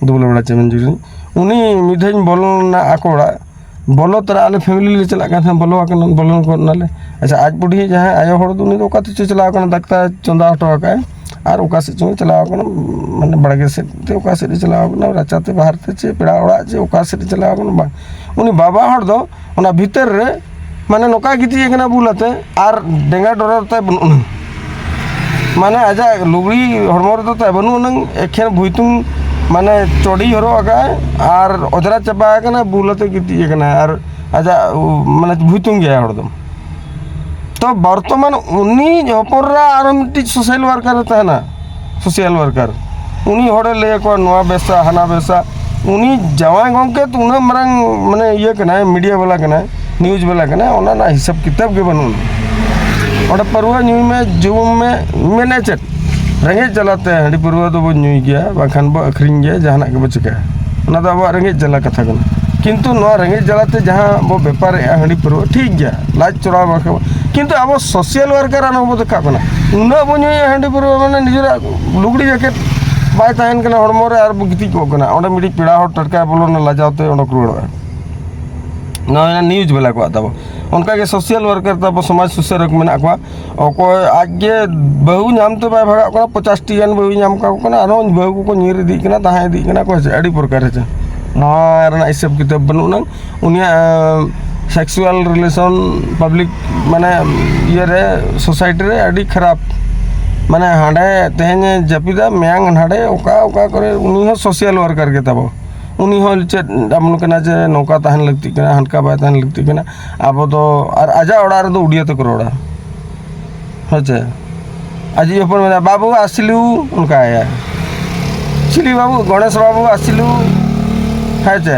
ᱫᱩᱵᱞᱟ ᱵᱮᱲᱟ ᱪᱮᱢᱮᱱᱡᱩᱲᱤ ᱨᱤᱱᱤᱡ᱾ ᱩᱱᱤ ᱢᱤᱫ ᱫᱷᱟᱣ ᱤᱧ ᱵᱚᱞᱚ ᱞᱮᱱᱟ ᱟᱠᱚ ᱚᱲᱟᱜ, ᱵᱚᱞᱚ ᱛᱚᱨᱟ ᱟᱞᱮ ᱯᱷᱮᱢᱤᱞᱤ ᱞᱮ ᱪᱟᱞᱟᱜ ᱠᱟᱱ ᱛᱟᱦᱮᱸᱫ, ᱵᱚᱞᱚ ᱟᱠᱟᱱᱟ, ᱵᱚᱞᱚ ᱜᱚᱫ ᱱᱟᱞᱮ᱾ ᱟᱪᱪᱷᱟ, ᱟᱡ ᱵᱩᱰᱷᱤ ᱡᱟᱦᱟᱸᱭ ᱟᱭᱳ ᱦᱚᱲ ᱫᱚ, ᱩᱱᱤ ᱫᱚ ᱚᱠᱟ ᱛᱮᱪᱚ ᱪᱟᱞᱟᱣ ᱟᱠᱟᱱᱟ, ᱫᱟᱠᱟ ᱪᱚᱸᱫᱟ ᱦᱚᱴᱚ ᱟᱠᱟᱫᱼᱟᱭ, ᱟᱨ ᱚᱠᱟ ᱥᱮᱫ ᱪᱚᱝ ᱪᱟᱞᱟᱣ ᱟᱠᱟᱱᱟ, ᱢᱟᱱᱮ ᱵᱟᱲᱜᱮ ᱥᱮᱫ ᱛᱮ ᱚᱠᱟ ᱥᱮᱫ ᱮ ᱪᱟᱞᱟᱣ ᱟᱠᱟᱱᱟ, ᱨᱟᱪᱟ ᱛᱮ, ᱵᱟᱦᱟᱨ ᱛᱮ, ᱪᱮ ᱯᱮᱲᱟ ᱚᱲᱟᱜ, ᱪᱮ ᱚᱠᱟ ᱥᱮᱫ ᱮ ᱪᱟᱞᱟᱣ ᱟᱠᱟᱱᱟ, ᱵᱟᱝ᱾ ᱩᱱᱤ ᱵᱟᱵᱟ ᱦᱚᱲ ᱫᱚ ᱚᱱᱟ ᱵᱷᱤᱛᱟᱹᱨ ᱨᱮ, ᱢᱟᱱᱮ ᱱᱚᱝᱠᱟ ᱜᱤᱛᱤᱡ ᱟᱠᱟᱱᱟ ᱵᱩᱞ ᱟᱛᱮ, ᱟᱨ ᱰᱮᱸᱜᱟ ᱰᱚᱨᱚᱨ ᱛᱟᱭ ᱵᱟᱹᱱᱩᱜ ᱟᱱᱟ᱾ ᱢᱟᱱᱮ ᱟᱡᱟᱜ ᱞᱩᱜᱽᱲᱤ ᱦᱚᱲᱢᱚ ᱨᱮᱫᱚ ᱛᱟᱭ ᱵᱟᱹᱱᱩᱜ ᱟᱱᱟᱝ, ᱮᱠᱷᱮᱱ ᱵᱷᱩᱭᱛᱩᱝ, ᱢᱟᱱᱮ ᱪᱚᱰᱤ ᱦᱚᱨᱚᱜ ᱟᱠᱟᱫᱼᱟᱭ ᱟᱨ ᱚᱡᱽᱨᱟ ᱪᱟᱵᱟ ᱟᱠᱟᱱᱟ, ᱵᱩᱞ ᱟᱛᱮ ᱜᱤᱛᱤᱡ ᱟᱠᱟᱱᱟᱭ ᱟᱨ ᱟᱡᱟᱜ, ᱩ, ᱢᱟᱱᱮ ᱵᱷᱩᱭᱛᱩᱝ ᱜᱮᱭᱟᱭ ᱦᱚᱲ ᱫᱚ᱾ ᱛᱚ ᱵᱚᱨᱛᱚᱢᱟᱱ ᱩᱱᱤ ᱦᱚᱯᱚᱱ ᱮᱨᱟ ᱟᱨᱚ ᱢᱤᱫᱴᱤᱡ ᱥᱳᱥᱟᱞ ᱣᱟᱨᱠᱟᱨ ᱮ ᱛᱟᱦᱮᱱᱟ, ᱥᱳᱥᱟᱞ ᱣᱟᱨᱠᱟᱨ᱾ ᱩᱱᱤ ᱦᱚᱲᱮ ᱞᱟᱹᱭ ᱟᱠᱚᱣᱟ ᱱᱚᱣᱟ ᱵᱮᱥᱟ, ᱦᱟᱱᱟ ᱵᱮᱥᱟ᱾ ᱩᱱᱤ ᱡᱟᱶᱟᱭ ᱜᱚᱢᱠᱮ ᱛᱚ ᱩᱱᱟᱹᱜ ᱢᱟᱨᱟᱝ, ᱢᱟᱱᱮ, ᱤᱭᱟᱹ ᱠᱟᱱᱟᱭ, ᱢᱤᱰᱤᱭᱟ ᱵᱟᱞᱟ ᱠᱟᱱᱟᱭ, ᱱᱤᱭᱩᱡᱽ ᱵᱟᱞᱟ ᱠᱟᱱᱟᱭ, ᱚᱱᱟ ᱨᱮᱱᱟᱜ ᱦᱤᱥᱟᱹᱵ ᱠᱤᱛᱟᱹᱵ ᱜᱮ ᱵᱟᱹᱱᱩᱜᱼᱟ᱾ ᱚᱸᱰᱮ ᱯᱟᱹᱨᱣᱟᱹ ᱧᱩᱭ ᱢᱮ, ᱡᱚᱢ ᱢᱮ, ᱢᱮᱱᱮ ᱪᱮᱫ? ᱨᱮᱸᱜᱮᱡ ᱡᱟᱞᱟᱛᱮ ᱦᱟᱺᱰᱤ ᱯᱟᱹᱨᱣᱟᱹ ᱫᱚᱵᱚ ᱧᱩᱭ ᱜᱮᱭᱟ, ᱵᱟᱝᱠᱷᱟᱱ ᱵᱚ ᱟᱹᱠᱷᱨᱤᱧ ᱜᱮᱭᱟ, ᱡᱟᱦᱟᱱᱟᱜ ᱜᱮᱵᱚ ᱪᱤᱠᱟᱹᱭᱟ᱾ ᱚᱱᱟ ᱫᱚ ᱟᱵᱚᱣᱟᱜ ᱨᱮᱸᱜᱮᱡ ᱡᱟᱞᱟ ᱠᱟᱛᱷᱟ ᱠᱟᱱᱟ᱾ ᱠᱤᱱᱛᱩ ᱱᱚᱣᱟ ᱨᱮᱸᱜᱮᱡ ᱡᱟᱞᱟᱛᱮ ᱡᱟᱦᱟᱸ ᱵᱚ ᱵᱮᱯᱟᱨᱮᱜᱼᱟ ᱦᱟᱺᱰᱤ ᱯᱟᱹᱨᱣᱟᱹ, ᱴᱷᱤᱠ ᱜᱮᱭᱟ, ᱞᱟᱡ ᱪᱚᱲᱟᱣ ᱵᱟᱠᱷᱨᱟ᱾ ᱠᱤᱱᱛᱩ ᱟᱵᱚ ᱥᱳᱥᱟᱞ ᱣᱟᱨᱠᱟᱨ ᱟᱨ ᱦᱚᱸᱵᱚ ᱫᱮᱠᱷᱟᱜ ᱠᱟᱱᱟ᱾ ᱩᱱᱟᱹᱜ ᱵᱚ ᱧᱩᱭᱟ ᱦᱟᱺᱰᱤ ᱯᱟᱹᱨᱣᱟᱹ, ᱢᱟᱱᱮ ᱱᱤᱡᱮᱨᱟᱜ ᱞᱩᱜᱽᱲᱤ ᱡᱮᱠᱮᱴ ᱵᱟᱭ ᱛᱟᱦᱮᱱ ᱠᱟᱱᱟ ᱦᱚᱲᱢᱚ ᱨᱮ, ᱟᱨ ᱵᱚ ᱜᱤᱛᱤᱡ ᱠᱚᱜ ᱠᱟᱱᱟ᱾ ᱚᱸᱰᱮ ᱢᱤᱫᱴᱤᱡ ᱯᱮᱲᱟ ᱦᱚᱲ ᱴᱟᱴᱠᱟᱭ ᱵᱚᱞᱚᱱᱟ, ᱞᱟᱡᱟᱣ ᱛᱮ ᱚᱰᱚᱠ ᱨᱩᱣᱟᱹᱲᱚᱜᱼᱟ᱾ ᱱᱚᱣᱟ ᱱᱤᱭᱩᱡᱽ ᱵᱟᱞᱟ ᱠᱚᱣᱟᱜ ᱛᱟᱵᱚ᱾ ᱚᱱᱠᱟᱜᱮ ᱥᱳᱥᱟᱞ ᱣᱟᱨᱠᱟᱨ ᱛᱟᱵᱚ, ᱥᱚᱢᱟᱡᱽ ᱥᱩᱥᱟᱹᱨᱚᱠ ᱢᱮᱱᱟᱜ ᱠᱚᱣᱟ᱾ ᱚᱠᱚᱭ ᱟᱡ ᱜᱮ ᱵᱟᱹᱦᱩ ᱧᱟᱢ ᱛᱮ ᱵᱟᱭ ᱵᱷᱟᱜᱟᱜ ᱠᱟᱱᱟ, ᱯᱚᱪᱟᱥ ᱴᱤ ᱜᱟᱱ ᱵᱟᱹᱦᱩᱭ ᱧᱟᱢ ᱠᱟᱠᱚ ᱠᱟᱱᱟ, ᱟᱨᱦᱚᱸ ᱵᱟᱹᱦᱩ ᱠᱚᱠᱚ ᱧᱤᱨ ᱤᱫᱤᱜ ᱠᱟᱱᱟ, ᱛᱟᱦᱮᱸ ᱤᱫᱤᱜ ᱠᱟᱱᱟ ᱠᱚ, ᱦᱮᱸ ᱥᱮ? ᱟᱹᱰᱤ ᱯᱨᱚᱠᱟᱨ, ᱦᱮᱸ ᱥᱮ? ᱱᱚᱣᱟ ᱨᱮᱱᱟᱜ ᱦᱤᱥᱟᱹᱵ ᱠᱤᱛᱟᱹᱵ ᱵᱟᱹᱱᱩᱜ ᱟᱱᱟᱝ᱾ ᱩᱱᱤᱭᱟᱜ, ᱟᱸ, ᱥᱮᱠᱥᱩᱣᱟᱞ ᱨᱤᱞᱮᱥᱚᱱ ᱯᱟᱵᱽᱞᱤᱠ, ᱢᱟᱱᱮ, ᱤᱭᱟᱹᱨᱮ, ᱥᱳᱥᱟᱭᱴᱤ ᱨᱮ ᱟᱹᱰᱤ ᱠᱷᱟᱨᱟᱯ᱾ ᱢᱟᱱᱮ ᱦᱟᱸᱰᱮ ᱛᱮᱦᱮᱧᱮ ᱡᱟᱹᱯᱤᱫᱟ, ᱢᱮᱭᱟᱝ ᱦᱟᱸᱰᱮ ᱚᱠᱟ ᱚᱠᱟ ᱠᱚᱨᱮ, ᱩᱱᱤ ᱦᱚᱸ ᱥᱳᱥᱟᱞ ᱣᱟᱨᱠᱟᱨ ᱜᱮ ᱛᱟᱵᱚ᱾ ᱩᱱᱤ ᱦᱚᱸ ᱪᱮᱫ ᱮᱢᱚᱱ ᱠᱟᱱᱟ ᱡᱮ ᱱᱚᱝᱠᱟ ᱛᱟᱦᱮᱱ ᱞᱟᱹᱠᱛᱤᱜ ᱠᱟᱱᱟ, ᱦᱟᱱᱠᱟ ᱵᱟᱭ ᱛᱟᱦᱮᱱ ᱞᱟᱹᱠᱛᱤᱜ ᱠᱟᱱᱟ᱾ ᱟᱵᱚ ᱫᱚ ᱟᱨ ᱟᱡᱟᱜ ᱚᱲᱟᱜ ᱨᱮᱫᱚ ᱩᱰᱤᱭᱟ ᱛᱮᱠᱚ ᱨᱚᱲᱟ, ᱦᱮᱸ ᱪᱮ? ᱟᱡᱤᱡ ᱦᱚᱯᱚᱱ ᱢᱮᱱᱟ, "ᱵᱟᱹᱵᱩ ᱟᱥᱤᱞᱩ", ᱚᱱᱠᱟᱭᱟ᱾ "ᱪᱤᱞᱤ ᱵᱟᱹᱵᱩ?" "ᱜᱚᱬᱮᱥ ᱵᱟᱹᱵᱩ ᱟᱥᱤᱞᱩ", ᱦᱮᱸ ᱪᱮ,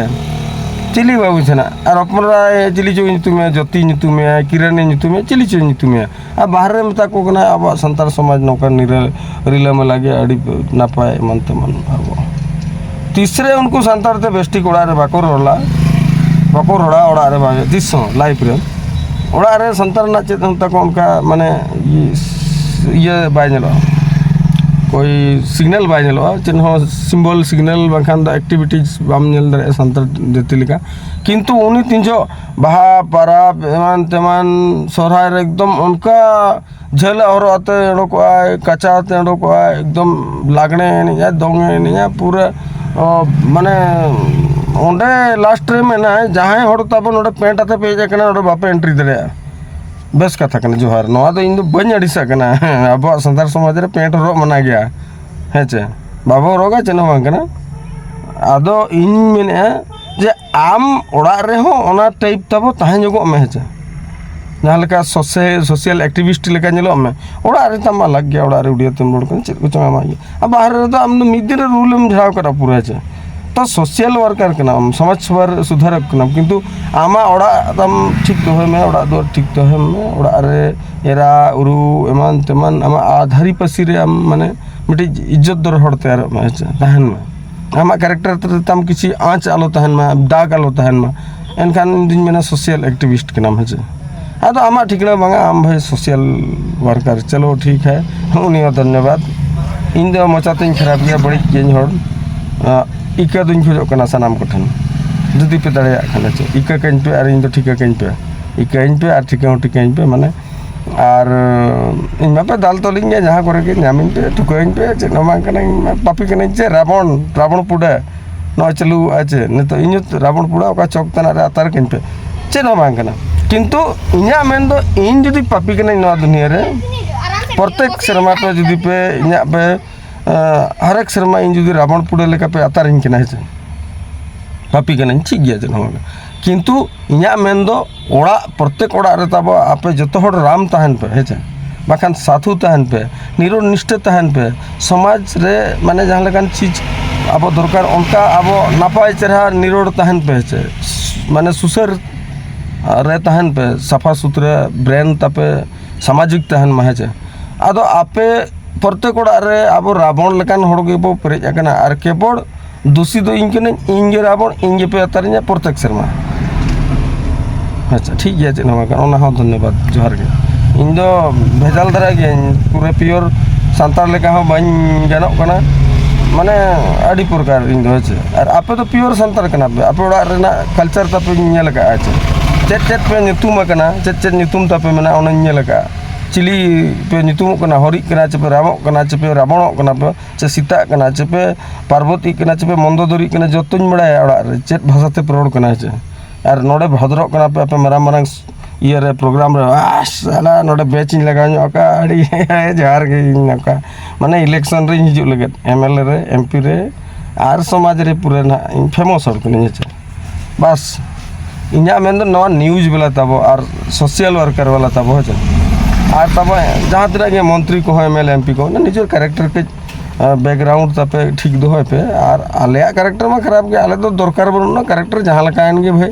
"ᱪᱤᱞᱤ ᱵᱟᱹᱵᱩ ᱪᱮᱱᱟ?" ᱟᱨ ᱦᱚᱯᱚᱱ ᱮᱨᱟᱭ ᱪᱤᱞᱤ ᱪᱚᱭ ᱧᱩᱛᱩᱢᱮᱭᱟ, ᱡᱚᱛᱤ ᱧᱩᱛᱩᱢᱮᱭᱟ, ᱠᱤᱨᱟᱹᱱᱮ ᱧᱩᱛᱩᱢᱮᱭᱟ, ᱪᱤᱞᱤ ᱪᱚᱭ ᱧᱩᱛᱩᱢᱮᱭᱟ᱾ ᱟᱨ ᱵᱟᱦᱨᱮ ᱨᱮ ᱢᱮᱛᱟ ᱠᱚ ᱠᱟᱱᱟ, ᱟᱵᱚᱣᱟᱜ ᱥᱟᱱᱛᱟᱲ ᱥᱚᱢᱟᱡᱽ ᱱᱚᱝᱠᱟᱱ ᱱᱤᱨᱟᱹ ᱨᱤᱞᱟᱹᱢᱟᱞᱟ ᱜᱮ, ᱟᱹᱰᱤ ᱱᱟᱯᱟᱭ ᱮᱢᱟᱱ ᱛᱮᱢᱟᱱ ᱟᱵᱚ᱾ ᱛᱤᱥᱨᱮ ᱩᱱᱠᱩ ᱥᱟᱱᱛᱟᱲ ᱛᱮ ᱵᱮᱥᱴᱷᱤᱠ ᱚᱲᱟᱜ ᱨᱮ ᱵᱟᱠᱚ ᱨᱚᱲᱟ, ᱵᱟᱠᱚ ᱨᱚᱲᱟ ᱚᱲᱟᱜ ᱨᱮ, ᱵᱟᱝ, ᱛᱤᱥ ᱦᱚᱸ ᱞᱟᱭᱤᱯᱷ ᱨᱮ ᱚᱲᱟᱜ ᱨᱮ ᱥᱟᱱᱛᱟᱲ ᱨᱮᱱᱟᱜ ᱪᱮᱫ ᱦᱚᱸ ᱛᱟᱠᱚ ᱚᱱᱠᱟ, ᱢᱟᱱᱮ, ᱤᱭᱟᱹ ᱵᱟᱭ ᱧᱮᱞᱚᱜᱼᱟ, ᱠᱳᱭ ᱥᱤᱜᱽᱱᱟᱞ ᱵᱟᱭ ᱧᱮᱞᱚᱜᱼᱟ, ᱪᱮᱫ ᱦᱚᱸ ᱥᱤᱢᱵᱚᱞ ᱥᱤᱜᱽᱱᱟᱞ ᱵᱟᱝᱠᱷᱟᱱ ᱫᱚ ᱮᱠᱴᱤᱵᱷᱤᱴᱤᱡᱽ ᱵᱟᱢ ᱧᱮᱞ ᱫᱟᱲᱮᱭᱟᱜᱼᱟ ᱥᱟᱱᱛᱟᱲ ᱡᱟᱹᱛᱤ ᱞᱮᱠᱟ᱾ ᱠᱤᱱᱛᱩ ᱩᱱᱤ ᱛᱤᱱ ᱡᱚᱦᱚᱜ ᱵᱟᱦᱟ ᱯᱟᱨᱟᱵᱽ ᱮᱢᱟᱱ ᱛᱮᱢᱟᱱ ᱥᱚᱦᱨᱟᱭ ᱨᱮ ᱮᱠᱫᱚᱢ ᱚᱱᱠᱟ ᱡᱷᱟᱹᱞᱟᱜ ᱦᱚᱨᱚᱜ ᱟᱛᱮ ᱚᱰᱚᱠᱚᱜᱼᱟᱭ, ᱠᱟᱪᱟ ᱟᱛᱮ ᱚᱰᱚᱠᱚᱜᱼᱟᱭ, ᱮᱠᱫᱚᱢ ᱞᱟᱜᱽᱬᱮ ᱮᱱᱮᱡᱼᱟ, ᱫᱚᱝ ᱮ ᱮᱱᱮᱡᱼᱟ, ᱯᱩᱨᱟᱹ, ᱚ, ᱢᱟᱱᱮ, ᱚᱸᱰᱮ ᱞᱟᱥᱴ ᱨᱮ ᱢᱮᱱᱟᱭ, ᱡᱟᱦᱟᱸᱭ ᱦᱚᱲ ᱛᱟᱵᱚᱱ ᱱᱚᱰᱮ ᱯᱮᱱᱴ ᱟᱛᱮ ᱯᱮ ᱦᱮᱡ ᱟᱠᱟᱱᱟ, ᱱᱚᱰᱮ ᱵᱟᱯᱮ ᱮᱱᱴᱨᱤ ᱫᱟᱲᱮᱭᱟᱜᱼᱟ᱾ ᱵᱮᱥ ᱠᱟᱛᱷᱟ ᱠᱟᱱᱟ, ᱡᱚᱦᱟᱨ᱾ ᱱᱚᱣᱟ ᱫᱚ ᱤᱧ ᱫᱚ ᱵᱟᱹᱧ ᱟᱹᱲᱤᱥᱟᱜ ᱠᱟᱱᱟ᱾ ᱟᱵᱚᱣᱟᱜ ᱥᱟᱱᱛᱟᱲ ᱥᱚᱢᱟᱡᱽ ᱨᱮ ᱯᱮᱱᱴ ᱦᱚᱨᱚᱜ ᱢᱟᱱᱟ ᱜᱮᱭᱟ, ᱦᱮᱸ ᱪᱮ? ᱵᱟᱵᱚ ᱦᱚᱨᱚᱜᱟ, ᱪᱮᱫ ᱦᱚᱸ ᱵᱟᱝ ᱠᱟᱱᱟ᱾ ᱟᱫᱚ ᱤᱧ ᱢᱮᱱᱮᱫᱼᱟ ᱡᱮ ᱟᱢ ᱚᱲᱟᱜ ᱨᱮᱦᱚᱸ ᱚᱱᱟ ᱴᱟᱭᱤᱯ ᱛᱟᱵᱚ ᱛᱟᱦᱮᱸ ᱧᱚᱜᱚᱜ ᱢᱮ, ᱦᱮᱸ ᱪᱮ? ᱡᱟᱦᱟᱸ ᱞᱮᱠᱟ ᱥᱳᱥᱮ-, ᱥᱳᱥᱤᱭᱟᱞ ᱮᱠᱴᱤᱵᱷᱤᱥᱴ ᱞᱮᱠᱟ ᱧᱮᱞᱚᱜ ᱢᱮ᱾ ᱚᱲᱟᱜ ᱨᱮ ᱛᱟᱢ ᱟᱞᱟᱜᱽ ᱜᱮᱭᱟ, ᱚᱲᱟᱜ ᱨᱮ ᱩᱰᱤᱭᱟᱹ ᱛᱮᱢ ᱨᱚᱲ ᱠᱟᱱᱟ, ᱪᱮᱫ ᱠᱚᱪᱚᱝ ᱟᱢᱟᱜ ᱤᱭᱟᱹ᱾ ᱟᱨ ᱵᱟᱦᱨᱮ ᱨᱮᱫᱚ ᱟᱢ ᱫᱚ ᱢᱤᱫ ᱫᱤᱱ ᱨᱮ ᱨᱩᱞ ᱮᱢ ᱡᱷᱟᱲᱟᱣ ᱠᱟᱫᱟ ᱯᱩᱨᱟᱹ, ᱦᱮᱸ ᱪᱮ? ᱛᱚ ᱥᱳᱥᱤᱭᱟᱞ ᱣᱟᱨᱠᱟᱨ ᱠᱟᱱᱟᱢ, ᱥᱚᱢᱟᱡᱽ ᱥᱩᱫᱷᱟᱨᱚᱠ ᱠᱟᱱᱟᱢ, ᱠᱤᱱᱛᱩ ᱟᱢᱟᱜ ᱚᱲᱟᱜ ᱛᱟᱢ ᱴᱷᱤᱠ ᱫᱚᱦᱚᱭ ᱢᱮ, ᱚᱲᱟᱜ ᱫᱩᱣᱟᱹᱨ ᱴᱷᱤᱠ ᱫᱚᱦᱚᱭ ᱢᱮ, ᱚᱲᱟᱜ ᱨᱮ ᱮᱨᱟ ᱩᱨᱩ ᱮᱢᱟᱱ ᱛᱮᱢᱟᱱ ᱟᱢᱟᱜ ᱫᱷᱟᱹᱨᱤ ᱯᱟᱹᱥᱤ ᱨᱮ ᱟᱢ, ᱢᱟᱱᱮ, ᱢᱤᱫᱴᱤᱡ ᱤᱡᱽᱡᱚᱛ ᱫᱚᱨ ᱦᱚᱲ ᱛᱮᱭᱟᱨᱚᱜ ᱢᱮ, ᱦᱮᱸ ᱪᱮ? ᱛᱟᱦᱮᱱ ᱢᱮ᱾ ᱟᱢᱟᱜ ᱠᱮᱨᱮᱠᱴᱟᱨ ᱨᱮ ᱛᱟᱢ ᱠᱤᱪᱷᱩ ᱟᱸᱪ ᱟᱞᱚ ᱛᱟᱦᱮᱱ ᱢᱟ, ᱫᱟᱜᱽ ᱟᱞᱚ ᱛᱟᱦᱮᱱ ᱢᱟ᱾ ᱮᱱᱠᱷᱟᱱ ᱤᱧ ᱫᱩᱧ ᱢᱮᱱᱟ ᱥᱳᱥᱤᱭᱟᱞ ᱮᱠᱴᱤᱵᱷᱤᱥᱴ ᱠᱟᱱᱟᱢ, ᱦᱮᱸ ᱪᱮ? ᱟᱫᱚ ᱟᱢᱟᱜ ᱴᱷᱤᱠᱟᱹᱱᱟ ᱵᱟᱝᱟ, ᱟᱢ ᱵᱷᱟᱭ ᱥᱳᱥᱤᱭᱟᱞ ᱣᱟᱨᱠᱟᱨ, ᱪᱚᱞᱚ ᱴᱷᱤᱠ ᱦᱮ, ᱩᱱᱤ ᱦᱚᱸ ᱫᱷᱚᱱᱭᱚᱵᱟᱫᱽ᱾ ᱤᱧ ᱫᱚ ᱢᱚᱪᱟ ᱛᱤᱧ ᱠᱷᱟᱨᱟᱯ ᱜᱮᱭᱟ, ᱵᱟᱹᱲᱤᱡ ᱜᱤᱭᱟᱹᱧ ᱦᱚᱲ᱾ ᱟᱸ, ᱤᱠᱟᱹ ᱫᱩᱧ ᱠᱷᱚᱡᱚᱜ ᱠᱟᱱᱟ ᱥᱟᱱᱟᱢ ᱠᱚᱴᱷᱮᱱ, ᱡᱩᱫᱤ ᱯᱮ ᱫᱟᱲᱮᱭᱟᱜ ᱠᱷᱟᱱ, ᱦᱮᱸ ᱪᱮ? ᱤᱠᱟᱹ ᱠᱟᱹᱧ ᱯᱮ ᱟᱨ ᱤᱧ ᱫᱚ ᱴᱷᱤᱠᱟᱹ ᱠᱟᱹᱧ ᱯᱮ, ᱤᱠᱟᱹᱧ ᱯᱮ ᱟᱨ ᱴᱷᱤᱠᱟᱹ ᱦᱚᱸ ᱴᱷᱤᱠᱟᱹᱧ ᱯᱮ, ᱢᱟᱱᱮ, ᱟᱨ ᱤᱧ ᱢᱟᱯᱮ ᱫᱟᱞ ᱛᱚᱞᱤᱧ ᱜᱮᱭᱟ ᱡᱟᱦᱟᱸ ᱠᱚᱨᱮ ᱜᱮ, ᱧᱟᱢᱤᱧ ᱯᱮ, ᱴᱷᱩᱠᱟᱹᱣᱤᱧ ᱯᱮ, ᱪᱮᱫ ᱦᱚᱸ ᱵᱟᱝ ᱠᱟᱱᱟ᱾ ᱤᱧ ᱢᱟ ᱯᱟᱯᱤ ᱠᱟᱹᱱᱟᱹᱧ ᱪᱮ, ᱨᱟᱵᱚᱱ, ᱨᱟᱵᱚᱱ ᱯᱩᱰᱟᱹ ᱱᱚᱜᱼᱚᱭ ᱪᱟᱹᱞᱩ ᱟᱪᱮ, ᱱᱤᱛᱚᱜ ᱤᱧ ᱨᱟᱵᱚᱱ ᱯᱩᱰᱟᱹ ᱚᱠᱟ ᱪᱚᱠ ᱛᱟᱱᱟᱜ ᱨᱮ ᱟᱛᱟᱨ ᱠᱟᱹᱧ ᱯᱮ, ᱪᱮᱫ ᱦᱚᱸ ᱵᱟᱝ ᱠᱟᱱᱟ᱾ ᱠᱤᱱᱛᱩ ᱤᱧᱟᱹᱜ ᱢᱮᱱ ᱫᱚ, ᱤᱧ ᱡᱩᱫᱤ ᱯᱟᱯᱤ ᱠᱟᱹᱱᱟᱹᱧ ᱱᱚᱣᱟ ᱫᱩᱱᱤᱭᱟᱹ ᱨᱮ, ᱯᱨᱚᱛᱮᱠ ᱥᱮᱨᱢᱟ ᱯᱮ ᱡᱩᱫᱤ ᱯᱮ ᱤᱧᱟᱹᱜ ᱯᱮ, ᱟᱸ, ᱦᱟᱨᱮᱠ ᱥᱮᱨᱢᱟ ᱤᱧ ᱡᱩᱫᱤ ᱨᱟᱵᱚᱱ ᱯᱩᱰᱟᱹ ᱞᱮᱠᱟ ᱯᱮ ᱟᱛᱟᱨᱤᱧ ᱠᱟᱱᱟ, ᱦᱮᱸ ᱪᱮ? ᱯᱟᱯᱤ ᱠᱟᱹᱱᱟᱹᱧ, ᱴᱷᱤᱠ ᱜᱮᱭᱟ, ᱪᱮᱫ ᱦᱚᱸ ᱵᱟᱝ ᱠᱟᱱᱟ᱾ ᱠᱤᱱᱛᱩ ᱤᱧᱟᱹᱜ ᱢᱮᱱ ᱫᱚ, ᱚᱲᱟᱜ, ᱯᱨᱚᱛᱮᱠ ᱚᱲᱟᱜ ᱨᱮ ᱛᱟᱵᱚ ᱟᱯᱮ ᱡᱚᱛᱚ ᱦᱚᱲ ᱨᱟᱢ ᱛᱟᱦᱮᱱ ᱯᱮ, ᱦᱮᱸ ᱪᱮ? ᱵᱟᱠᱷᱟᱱ ᱥᱟᱫᱷᱩ ᱛᱟᱦᱮᱱ ᱯᱮ, ᱱᱤᱨᱚᱲ ᱱᱤᱥᱴᱷᱟᱹ ᱛᱟᱦᱮᱱ ᱯᱮ᱾ ᱥᱚᱢᱟᱡᱽ ᱨᱮ ᱢᱟᱱᱮ ᱡᱟᱦᱟᱸ ᱞᱮᱠᱟᱱ ᱪᱤᱡᱽ ᱟᱵᱚ ᱫᱚᱨᱠᱟᱨ, ᱚᱱᱠᱟ ᱟᱵᱚ ᱱᱟᱯᱟᱭ ᱪᱮᱦᱨᱟ ᱱᱤᱨᱚᱲ ᱛᱟᱦᱮᱱ ᱯᱮ ᱦᱮᱸ ᱪᱮ, ᱢᱟᱱᱮ ᱥᱩᱥᱟᱹᱨ ᱨᱮ ᱛᱟᱦᱮᱱ ᱯᱮ, ᱥᱟᱯᱷᱟ ᱥᱩᱛᱨᱟᱹ ᱵᱨᱮᱱ ᱛᱟᱯᱮ ᱥᱟᱢᱟᱡᱤᱠ ᱛᱟᱦᱮᱱ ᱢᱟ ᱦᱮᱸ ᱪᱮ᱾ ᱟᱫᱚ ᱟᱯᱮ ᱯᱨᱚᱛᱮᱠ ᱚᱲᱟᱜ ᱨᱮ ᱟᱵᱚ ᱨᱟᱵᱚᱬ ᱞᱮᱠᱟᱱ ᱦᱚᱲ ᱜᱮᱵᱚ ᱯᱮᱨᱮᱡ ᱟᱠᱟᱱᱟ, ᱟᱨ ᱠᱮᱵᱚᱞ ᱫᱩᱥᱤ ᱫᱚ ᱤᱧ ᱠᱟᱹᱱᱟᱹᱧ, ᱤᱧ ᱜᱮ ᱨᱟᱵᱚᱬ, ᱤᱧ ᱜᱮᱯᱮ ᱟᱛᱟᱨᱤᱧᱟ ᱯᱨᱚᱛᱮᱠ ᱥᱮᱨᱢᱟ᱾ ᱟᱪᱪᱷᱟ, ᱴᱷᱤᱠ ᱜᱮᱭᱟ, ᱪᱮᱫ ᱦᱚᱸ ᱵᱟᱝ ᱠᱟᱱᱟ, ᱚᱱᱟ ᱦᱚᱸ ᱫᱷᱚᱱᱭᱚᱵᱟᱫ, ᱡᱚᱦᱟᱨ ᱜᱮ᱾ ᱤᱧ ᱫᱚ ᱵᱷᱮᱡᱟᱞ ᱫᱷᱟᱨᱟ ᱜᱤᱭᱟᱹᱧ, ᱯᱩᱨᱟᱹ ᱯᱤᱭᱳᱨ ᱥᱟᱱᱛᱟᱲ ᱞᱮᱠᱟ ᱦᱚᱸ ᱵᱟᱹᱧ ᱜᱟᱱᱚᱜ ᱠᱟᱱᱟ, ᱢᱟᱱᱮ ᱟᱹᱰᱤ ᱯᱨᱚᱠᱟᱨ ᱤᱧ ᱫᱚ ᱦᱮᱸ ᱪᱮ᱾ ᱟᱨ ᱟᱯᱮ ᱫᱚ ᱯᱤᱭᱳᱨ ᱥᱟᱱᱛᱟᱲ ᱠᱟᱱᱟ ᱯᱮ, ᱟᱯᱮ ᱚᱲᱟᱜ ᱨᱮᱱᱟᱜ ᱠᱟᱞᱪᱟᱨ ᱛᱟᱯᱮ ᱧᱮᱞ ᱟᱠᱟᱫᱼᱟ ᱪᱮ, ᱪᱮᱫ ᱪᱮᱫ ᱯᱮ ᱧᱩᱛᱩᱢ ᱟᱠᱟᱱᱟ, ᱪᱮᱫ ᱪᱮᱫ ᱧᱩᱛᱩᱢ ᱛᱟᱯᱮ ᱢᱮᱱᱟᱜᱼᱟ, ᱚᱱᱟᱧ ᱧᱮᱞ ᱟᱠᱟᱫᱼᱟ᱾ ᱪᱤᱞᱤ ᱯᱮ ᱧᱩᱛᱩᱢᱚᱜ ᱠᱟᱱᱟ, ᱦᱚᱨᱤᱜ ᱠᱟᱱᱟ ᱪᱮ ᱯᱮ ᱨᱟᱢᱚᱜ ᱠᱟᱱᱟ ᱪᱮ ᱯᱮ ᱨᱟᱵᱚᱬᱚᱜ ᱠᱟᱱᱟ ᱯᱮ ᱪᱮ ᱥᱤᱛᱟᱜ ᱠᱟᱱᱟ ᱪᱮ ᱯᱮ ᱯᱟᱨᱵᱚᱛᱤᱜ ᱠᱟᱱᱟ ᱪᱮ ᱯᱮ ᱢᱚᱱᱫᱚᱫᱚᱨᱤᱜ ᱠᱟᱱᱟ, ᱡᱚᱛᱚᱧ ᱵᱟᱲᱟᱭᱟ ᱚᱲᱟᱜ ᱨᱮ ᱪᱮᱫ ᱵᱷᱟᱥᱟ ᱛᱮ ᱯᱮ ᱨᱚᱲ ᱠᱟᱱᱟ ᱦᱮᱸ ᱪᱮ᱾ ᱟᱨ ᱱᱚᱰᱮ ᱵᱷᱚᱫᱨᱚᱜ ᱠᱟᱱᱟ ᱯᱮ ᱟᱯᱮ ᱢᱟᱨᱟᱝ ᱢᱟᱨᱟᱝ ᱤᱭᱟᱹ ᱨᱮ, ᱯᱨᱳᱜᱨᱟᱢ ᱨᱮ, "ᱟᱦ, ᱥᱟᱞᱟ, ᱱᱚᱰᱮ ᱵᱮᱪ ᱤᱧ ᱞᱟᱜᱟᱣ ᱧᱚᱜ ᱟᱠᱟᱫᱼᱟ, ᱟᱹᱰᱤ ᱡᱚᱦᱟᱨ ᱜᱮ ᱤᱧ ᱱᱚᱝᱠᱟ", ᱢᱟᱱᱮ ᱤᱞᱮᱠᱥᱚᱱ ᱨᱤᱧ ᱦᱤᱡᱩᱜ ᱞᱟᱹᱜᱤᱫ, ᱮᱢ ᱮᱞ ᱮ ᱨᱮ, ᱮᱢ ᱯᱤ ᱨᱮ, ᱟᱨ ᱥᱚᱢᱟᱡᱽ ᱨᱮ ᱯᱩᱨᱟᱹ ᱱᱟᱦᱟᱜ ᱤᱧ ᱯᱷᱮᱢᱚᱥ ᱦᱚᱲ ᱠᱟᱹᱱᱟᱹᱧ ᱦᱮᱸ ᱪᱮ᱾ ᱵᱟᱥ, ᱤᱧᱟᱹᱜ ᱢᱮᱱ ᱫᱚ ᱱᱚᱣᱟ ᱱᱤᱭᱩᱡᱽ ᱵᱟᱞᱟ ᱛᱟᱵᱚ ᱟᱨ ᱥᱳᱥᱟᱞ ᱣᱟᱨᱠᱟᱨ ᱵᱟᱞᱟ ᱛᱟᱵᱚ ᱦᱮᱸ ᱪᱮ᱾ ᱟᱨ ᱛᱟᱵᱚ ᱡᱟᱦᱟᱸ ᱛᱤᱱᱟᱹᱜ ᱜᱮ ᱢᱚᱱᱛᱨᱤ ᱠᱚᱦᱚᱸ, M L A, M P ᱠᱚ, ᱚᱱᱟ ᱱᱤᱡᱮᱨ ᱠᱮᱨᱮᱠᱴᱟᱨ ᱠᱟᱹᱡ ᱵᱮᱠᱜᱨᱟᱣᱩᱱᱰ ᱛᱟᱯᱮ ᱴᱷᱤᱠ ᱫᱚᱦᱚᱭ ᱯᱮ᱾ ᱟᱨ ᱟᱞᱮᱭᱟᱜ ᱠᱮᱨᱮᱠᱴᱟᱨ ᱢᱟ ᱠᱷᱟᱨᱟᱯ ᱜᱮ, ᱟᱞᱮ ᱫᱚ ᱫᱚᱨᱠᱟᱨ ᱵᱟᱹᱱᱩᱜ ᱞᱮᱭᱟ ᱠᱮᱨᱮᱠᱴᱟᱨ ᱡᱟᱦᱟᱸ ᱞᱮᱠᱟᱭᱮᱱ ᱜᱮ ᱵᱷᱟᱹᱭ᱾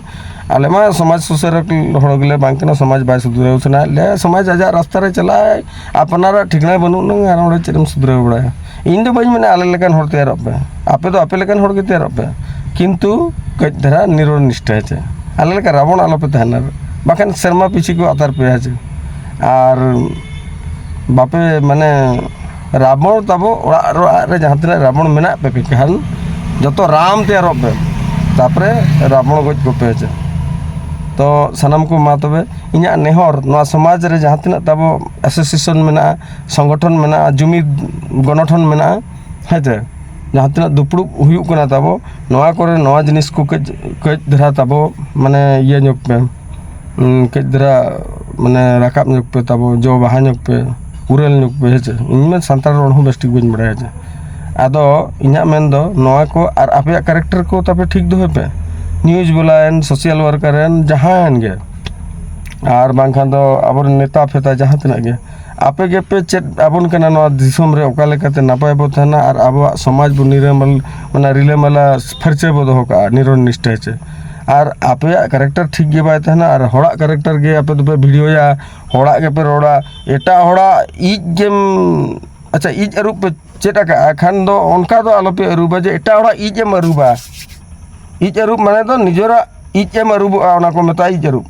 ᱟᱞᱮ ᱢᱟ ᱥᱚᱢᱟᱡᱽ ᱥᱩᱥᱟᱹᱨ ᱦᱚᱲ ᱜᱮᱞᱮ ᱵᱟᱝ ᱠᱟᱱᱟ, ᱥᱚᱢᱟᱡᱽ ᱵᱟᱭ ᱥᱩᱫᱷᱨᱟᱹᱣ ᱥᱟᱱᱟᱭᱮᱫ ᱞᱮᱭᱟ᱾ ᱥᱚᱢᱟᱡᱽ ᱟᱡᱟᱜ ᱨᱟᱥᱛᱟ ᱨᱮ ᱪᱟᱞᱟᱜ ᱟᱭ, ᱟᱯᱱᱟᱨᱟᱜ ᱴᱷᱤᱠᱟᱹᱱᱟ ᱵᱟᱹᱱᱩᱜ ᱟᱱᱟᱝ ᱟᱨ ᱚᱸᱰᱮ ᱪᱮᱫ ᱮᱢ ᱥᱩᱫᱷᱨᱟᱹᱣ ᱵᱟᱲᱟᱭᱟ? ᱤᱧ ᱫᱚ ᱵᱟᱹᱧ ᱢᱮᱱᱟ ᱟᱞᱮ ᱞᱮᱠᱟᱱ ᱦᱚᱲ ᱛᱮᱭᱟᱨᱚᱜ ᱯᱮ, ᱟᱯᱮ ᱫᱚ ᱟᱯᱮ ᱞᱮᱠᱟᱱ ᱦᱚᱲ ᱜᱮ ᱛᱮᱭᱟᱨᱚᱜ ᱯᱮ, ᱠᱤᱱᱛᱩ ᱠᱟᱹᱡ ᱫᱷᱟᱨᱟ ᱱᱤᱨᱚᱲ ᱱᱤᱥᱴᱷᱟᱹ ᱦᱮᱸ ᱪᱮ, ᱟᱞᱮ ᱞᱮᱠᱟ ᱨᱟᱵᱚᱬ ᱟᱞᱚᱯᱮ ᱛᱟᱦᱮᱱᱟ, ᱵᱟᱠᱷᱟᱱ ᱥᱮᱨᱢᱟ ᱯᱤᱪᱷᱤ ᱠᱚ ᱟᱛᱟᱨ ᱯᱮᱭᱟ ᱦᱮᱸ ᱪᱮ᱾ ᱟᱨ ᱵᱟᱯᱮ ᱢᱟᱱᱮ ᱨᱟᱵᱚᱬ ᱛᱟᱵᱚ ᱚᱲᱟᱜ ᱚᱲᱟᱜ ᱨᱮ ᱡᱟᱦᱟᱸ ᱛᱤᱱᱟᱹᱜ ᱨᱟᱵᱚᱬ ᱢᱮᱱᱟᱜ ᱯᱮ ᱯᱮ ᱠᱷᱟᱱ ᱡᱚᱛᱚ ᱨᱟᱢ ᱛᱮᱭᱟᱨᱚᱜ ᱯᱮ, ᱛᱟᱯᱚᱨᱮ ᱨᱟᱵᱚᱬ ᱜᱚᱡ ᱠᱚᱯᱮ ᱦᱮᱸ ᱪᱮ᱾ ᱛᱚ ᱥᱟᱱᱟᱢ ᱠᱚ ᱢᱟ ᱛᱚᱵᱮ ᱤᱧᱟᱹᱜ ᱱᱮᱦᱚᱨ, ᱱᱚᱣᱟ ᱥᱚᱢᱟᱡᱽ ᱨᱮ ᱡᱟᱦᱟᱸ ᱛᱤᱱᱟᱹᱜ ᱛᱟᱵᱚ ᱮᱥᱳᱥᱤᱭᱮᱥᱚᱱ ᱢᱮᱱᱟᱜᱼᱟ, ᱥᱚᱝᱜᱚᱴᱷᱚᱱ ᱢᱮᱱᱟᱜᱼᱟ, ᱡᱩᱢᱤᱫ ᱜᱚᱱᱚᱴᱷᱚᱱ ᱢᱮᱱᱟᱜᱼᱟ, ᱦᱮᱸ ᱪᱮ, ᱡᱟᱦᱟᱸ ᱛᱤᱱᱟᱹᱜ ᱫᱩᱯᱲᱩᱵ ᱦᱩᱭᱩᱜ ᱠᱟᱱᱟ ᱛᱟᱵᱚ, ᱱᱚᱣᱟ ᱠᱚᱨᱮ ᱱᱚᱣᱟ ᱡᱤᱱᱤᱥ ᱠᱚ ᱠᱟᱹᱡ ᱠᱟᱹᱡ ᱫᱷᱟᱨᱟ ᱛᱟᱵᱚ ᱢᱟᱱᱮ ᱤᱭᱟᱹ ᱧᱚᱜ ᱯᱮ, ᱩᱸ, ᱠᱟᱹᱡ ᱫᱷᱟᱨᱟ ᱢᱟᱱᱮ ᱨᱟᱠᱟᱵ ᱧᱚᱜ ᱯᱮ ᱛᱟᱵᱚ, ᱡᱚ ᱵᱟᱦᱟ ᱧᱚᱜ ᱯᱮ, ᱩᱨᱟᱹᱞ ᱧᱚᱜ ᱯᱮ, ᱦᱮᱸ ᱪᱮ᱾ ᱤᱧ ᱢᱟ ᱥᱟᱱᱛᱟᱲ ᱨᱚᱲ ᱦᱚᱸ ᱵᱮᱥ ᱴᱷᱤᱠ ᱵᱟᱹᱧ ᱵᱟᱲᱟᱭᱟ ᱪᱮ᱾ ᱟᱫᱚ ᱤᱧᱟᱹᱜ ᱢᱮᱱ ᱫᱚ ᱱᱚᱣᱟ ᱠᱚ ᱟᱨ ᱟᱯᱮᱭᱟᱜ ᱠᱮᱨᱮᱠᱴᱟᱨ ᱠᱚ ᱛᱟᱯᱮ ᱴᱷᱤᱠ ᱫᱚᱦᱚᱭ ᱯᱮ, ᱱᱤᱭᱩᱡᱽ ᱵᱟᱞᱟ ᱮᱱ, ᱥᱳᱥᱟᱞ ᱣᱟᱨᱠᱟᱨ ᱮᱱ, ᱡᱟᱦᱟᱸᱭ ᱮᱱ ᱜᱮ, ᱟᱨ ᱵᱟᱝᱠᱷᱟᱱ ᱫᱚ ᱟᱵᱚᱨᱮᱱ ᱱᱮᱛᱟ ᱯᱷᱮᱛᱟ ᱡᱟᱦᱟᱸ ᱛᱤᱱᱟᱹᱜ ᱜᱮ, ᱟᱯᱮ ᱜᱮᱯᱮ ᱪᱮᱫ ᱟᱵᱚᱱ ᱠᱟᱱᱟ ᱱᱚᱣᱟ ᱫᱤᱥᱚᱢ ᱨᱮ, ᱚᱠᱟ ᱞᱮᱠᱟᱛᱮ ᱱᱟᱯᱟᱭ ᱵᱚ ᱛᱟᱦᱮᱱᱟ ᱟᱨ ᱟᱵᱚᱣᱟᱜ ᱥᱚᱢᱟᱡᱽ ᱵᱚ ᱱᱤᱨᱟᱹᱢᱟᱞ, ᱢᱟᱱᱮ ᱨᱤᱞᱟᱹᱢᱟᱞᱟ ᱯᱷᱟᱹᱨᱪᱟᱹ ᱵᱚ ᱫᱚᱦᱚ ᱠᱟᱜᱼᱟ, ᱱᱤᱨᱚᱲ ᱱᱤᱥᱴᱷᱟᱹ ᱪᱮ᱾ ᱟᱨ ᱟᱯᱮᱭᱟᱜ ᱠᱮᱨᱮᱠᱴᱟᱨ ᱴᱷᱤᱠ ᱜᱮ ᱵᱟᱭ ᱛᱟᱦᱮᱱᱟ ᱟᱨ ᱦᱚᱲᱟᱜ ᱠᱮᱨᱮᱠᱴᱟᱨ ᱜᱮ ᱟᱯᱮ ᱫᱚᱯᱮ ᱵᱷᱤᱰᱤᱭᱳᱭᱟ, ᱦᱚᱲᱟᱜ ᱜᱮᱯᱮ ᱨᱚᱲᱟ, ᱮᱴᱟᱜ ᱦᱚᱲᱟᱜ ᱤᱡ ᱜᱮᱢ, ᱟᱪᱪᱷᱟ, ᱤᱡ ᱟᱹᱨᱩᱵ ᱯᱮ ᱪᱮᱫ ᱟᱠᱟᱜᱼᱟ ᱠᱷᱟᱱ ᱫᱚ ᱚᱱᱠᱟ ᱫᱚ ᱟᱞᱚᱯᱮ ᱟᱹᱨᱩᱵᱟ ᱡᱮ ᱮᱴᱟᱜ ᱦᱚᱲᱟᱜ ᱤᱡ ᱮᱢ ᱟᱹᱨᱩᱵᱟ᱾ ᱤᱡ ᱟᱹᱨᱩᱵ ᱢᱟᱱᱮ ᱫᱚ ᱱᱤᱡᱮᱨᱟᱜ ᱤᱡ ᱮᱢ ᱟᱹᱨᱩᱵᱚᱜᱼᱟ, ᱚᱱᱟ ᱠᱚ ᱢᱮᱛᱟᱜᱼᱟ ᱤᱡ ᱟᱹᱨᱩᱵ᱾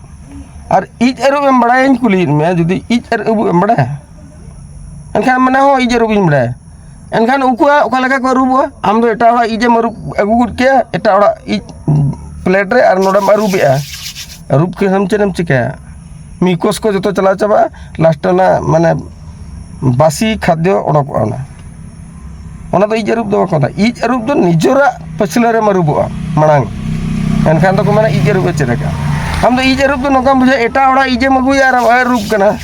ᱟᱨ ᱤᱡ ᱟᱹᱨᱩᱵ ᱮᱢ ᱵᱟᱲᱟᱭᱟᱧ ᱠᱩᱞᱤᱭᱮᱫ ᱢᱮᱭᱟ, ᱡᱩᱫᱤ ᱤᱡ ᱟᱹᱨᱩᱵ ᱮᱢ ᱵᱟᱲᱟᱭᱟ, ᱮᱱᱠᱷᱟᱱ ᱢᱟᱱᱮ ᱦᱚᱸ ᱤᱡ ᱟᱹᱨᱩᱵ ᱤᱧ ᱵᱟᱲᱟᱭᱟ᱾ ᱮᱱᱠᱷᱟᱱ ᱩᱱᱠᱩᱣᱟᱜ ᱚᱠᱟ ᱞᱮᱠᱟ ᱠᱚ ᱟᱹᱨᱩᱵᱚᱜᱼᱟ? ᱟᱢ ᱫᱚ ᱮᱴᱟᱜ ᱦᱚᱲᱟᱜ ᱤᱡ ᱮᱢ ᱟᱹᱨᱩᱵ ᱟᱹᱜᱩ ᱜᱚᱫ ᱠᱮᱭᱟ, ᱮᱴᱟᱜ ᱦᱚᱲᱟᱜ ᱤᱡ ᱯᱞᱮᱴ ᱨᱮ, ᱟᱨ ᱱᱚᱰᱮᱢ ᱟᱹᱨᱩᱵᱮᱜᱼᱟ᱾ ᱟᱹᱨᱩᱵ ᱠᱮᱫᱟᱢ, ᱪᱮᱫ ᱮᱢ ᱪᱤᱠᱟᱹᱭᱟ? ᱢᱤᱠᱚᱥ ᱠᱚ ᱡᱚᱛᱚ ᱪᱟᱞᱟᱣ ᱪᱟᱵᱟᱜᱼᱟ, ᱞᱟᱥᱴ ᱚᱱᱟ ᱢᱟᱱᱮ ᱵᱟᱥᱤ ᱠᱷᱟᱫᱽᱭᱚ ᱚᱰᱚᱠᱚᱜᱼᱟ᱾ ᱚᱱᱟ, ᱚᱱᱟ ᱫᱚ ᱤᱡ ᱟᱹᱨᱩᱵ ᱫᱚ ᱵᱟᱠᱚ ᱢᱮᱛᱟᱜᱼᱟ᱾ ᱤᱡ ᱟᱹᱨᱩᱵ ᱫᱚ ᱱᱤᱡᱮᱨᱟᱜ ᱯᱟᱹᱪᱷᱞᱟᱹ ᱨᱮᱢ ᱟᱹᱨᱩᱵᱚᱜᱼᱟ ᱢᱟᱲᱟᱝ, ᱮᱱᱠᱷᱟᱱ ᱫᱚᱠᱚ ᱢᱮᱱᱟ ᱤᱡ ᱟᱹᱨᱩᱵ ᱮ ᱪᱮᱫ ᱟᱠᱟᱫᱼᱟ᱾ ᱟᱢ ᱫᱚ ᱤᱡ ᱟᱹᱨᱩᱵ ᱫᱚ ᱱᱚᱝᱠᱟᱢ ᱵᱩᱡᱷᱟᱹᱣᱟ, ᱮᱴᱟᱜ ᱦᱚᱲᱟᱜ ᱤᱡ ᱮᱢ ᱟᱹᱜᱩᱭᱟ ᱟᱨ ᱟᱹᱨᱩᱵ ᱠᱟᱱᱟ᱾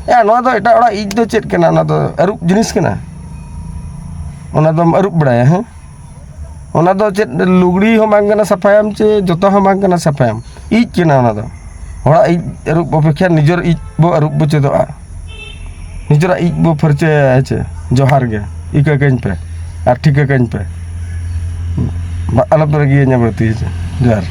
ᱭᱟ, ᱱᱚᱣᱟ ᱫᱚ ᱮᱴᱟᱜ ᱦᱚᱲᱟᱜ ᱤᱡ ᱫᱚ ᱪᱮᱫ ᱠᱟᱱᱟ? ᱚᱱᱟ ᱫᱚ ᱟᱹᱨᱩᱵ ᱡᱤᱱᱤᱥ ᱠᱟᱱᱟ? ᱚᱱᱟ ᱫᱚᱢ ᱟᱹᱨᱩᱵ ᱵᱟᱲᱟᱭᱟ? ᱦᱮᱸ, ᱚᱱᱟ ᱫᱚ ᱪᱮᱫ ᱞᱩᱜᱽᱲᱤ ᱦᱚᱸ ᱵᱟᱝ ᱠᱟᱱᱟ ᱥᱟᱯᱷᱟᱭᱟᱢ, ᱪᱮ ᱡᱚᱛᱚ ᱦᱚᱸ ᱵᱟᱝ ᱠᱟᱱᱟ ᱥᱟᱯᱷᱟᱭᱟᱢ, ᱤᱡ ᱠᱟᱱᱟ ᱚᱱᱟ ᱫᱚ᱾ ᱦᱚᱲᱟᱜ ᱤᱡ ᱟᱹᱨᱩᱵ ᱚᱯᱮᱠᱷᱟ ᱱᱤᱡᱮᱨ ᱤᱡ ᱵᱚ ᱟᱹᱨᱩᱵ ᱵᱚ ᱪᱮᱫᱚᱜᱼᱟ, ᱱᱤᱡᱮᱨᱟᱜ ᱤᱡ ᱵᱚ ᱯᱷᱟᱹᱨᱪᱟᱹᱭᱟ᱾ ᱦᱮᱸ ᱪᱮ? ᱡᱚᱦᱟᱨ ᱜᱮ, ᱤᱠᱟᱹ ᱠᱟᱹᱧ ᱯᱮ ᱟᱨ ᱴᱷᱤᱠᱟᱹ ᱠᱟᱹᱧ ᱯᱮ, ᱵᱟ-, ᱟᱞᱚᱯᱮ ᱨᱟᱹᱜᱤᱭᱟᱹᱧᱟ ᱵᱟᱹᱲᱛᱤ᱾ ᱦᱮᱸ ᱪᱮ? ᱡᱚᱦᱟᱨ᱾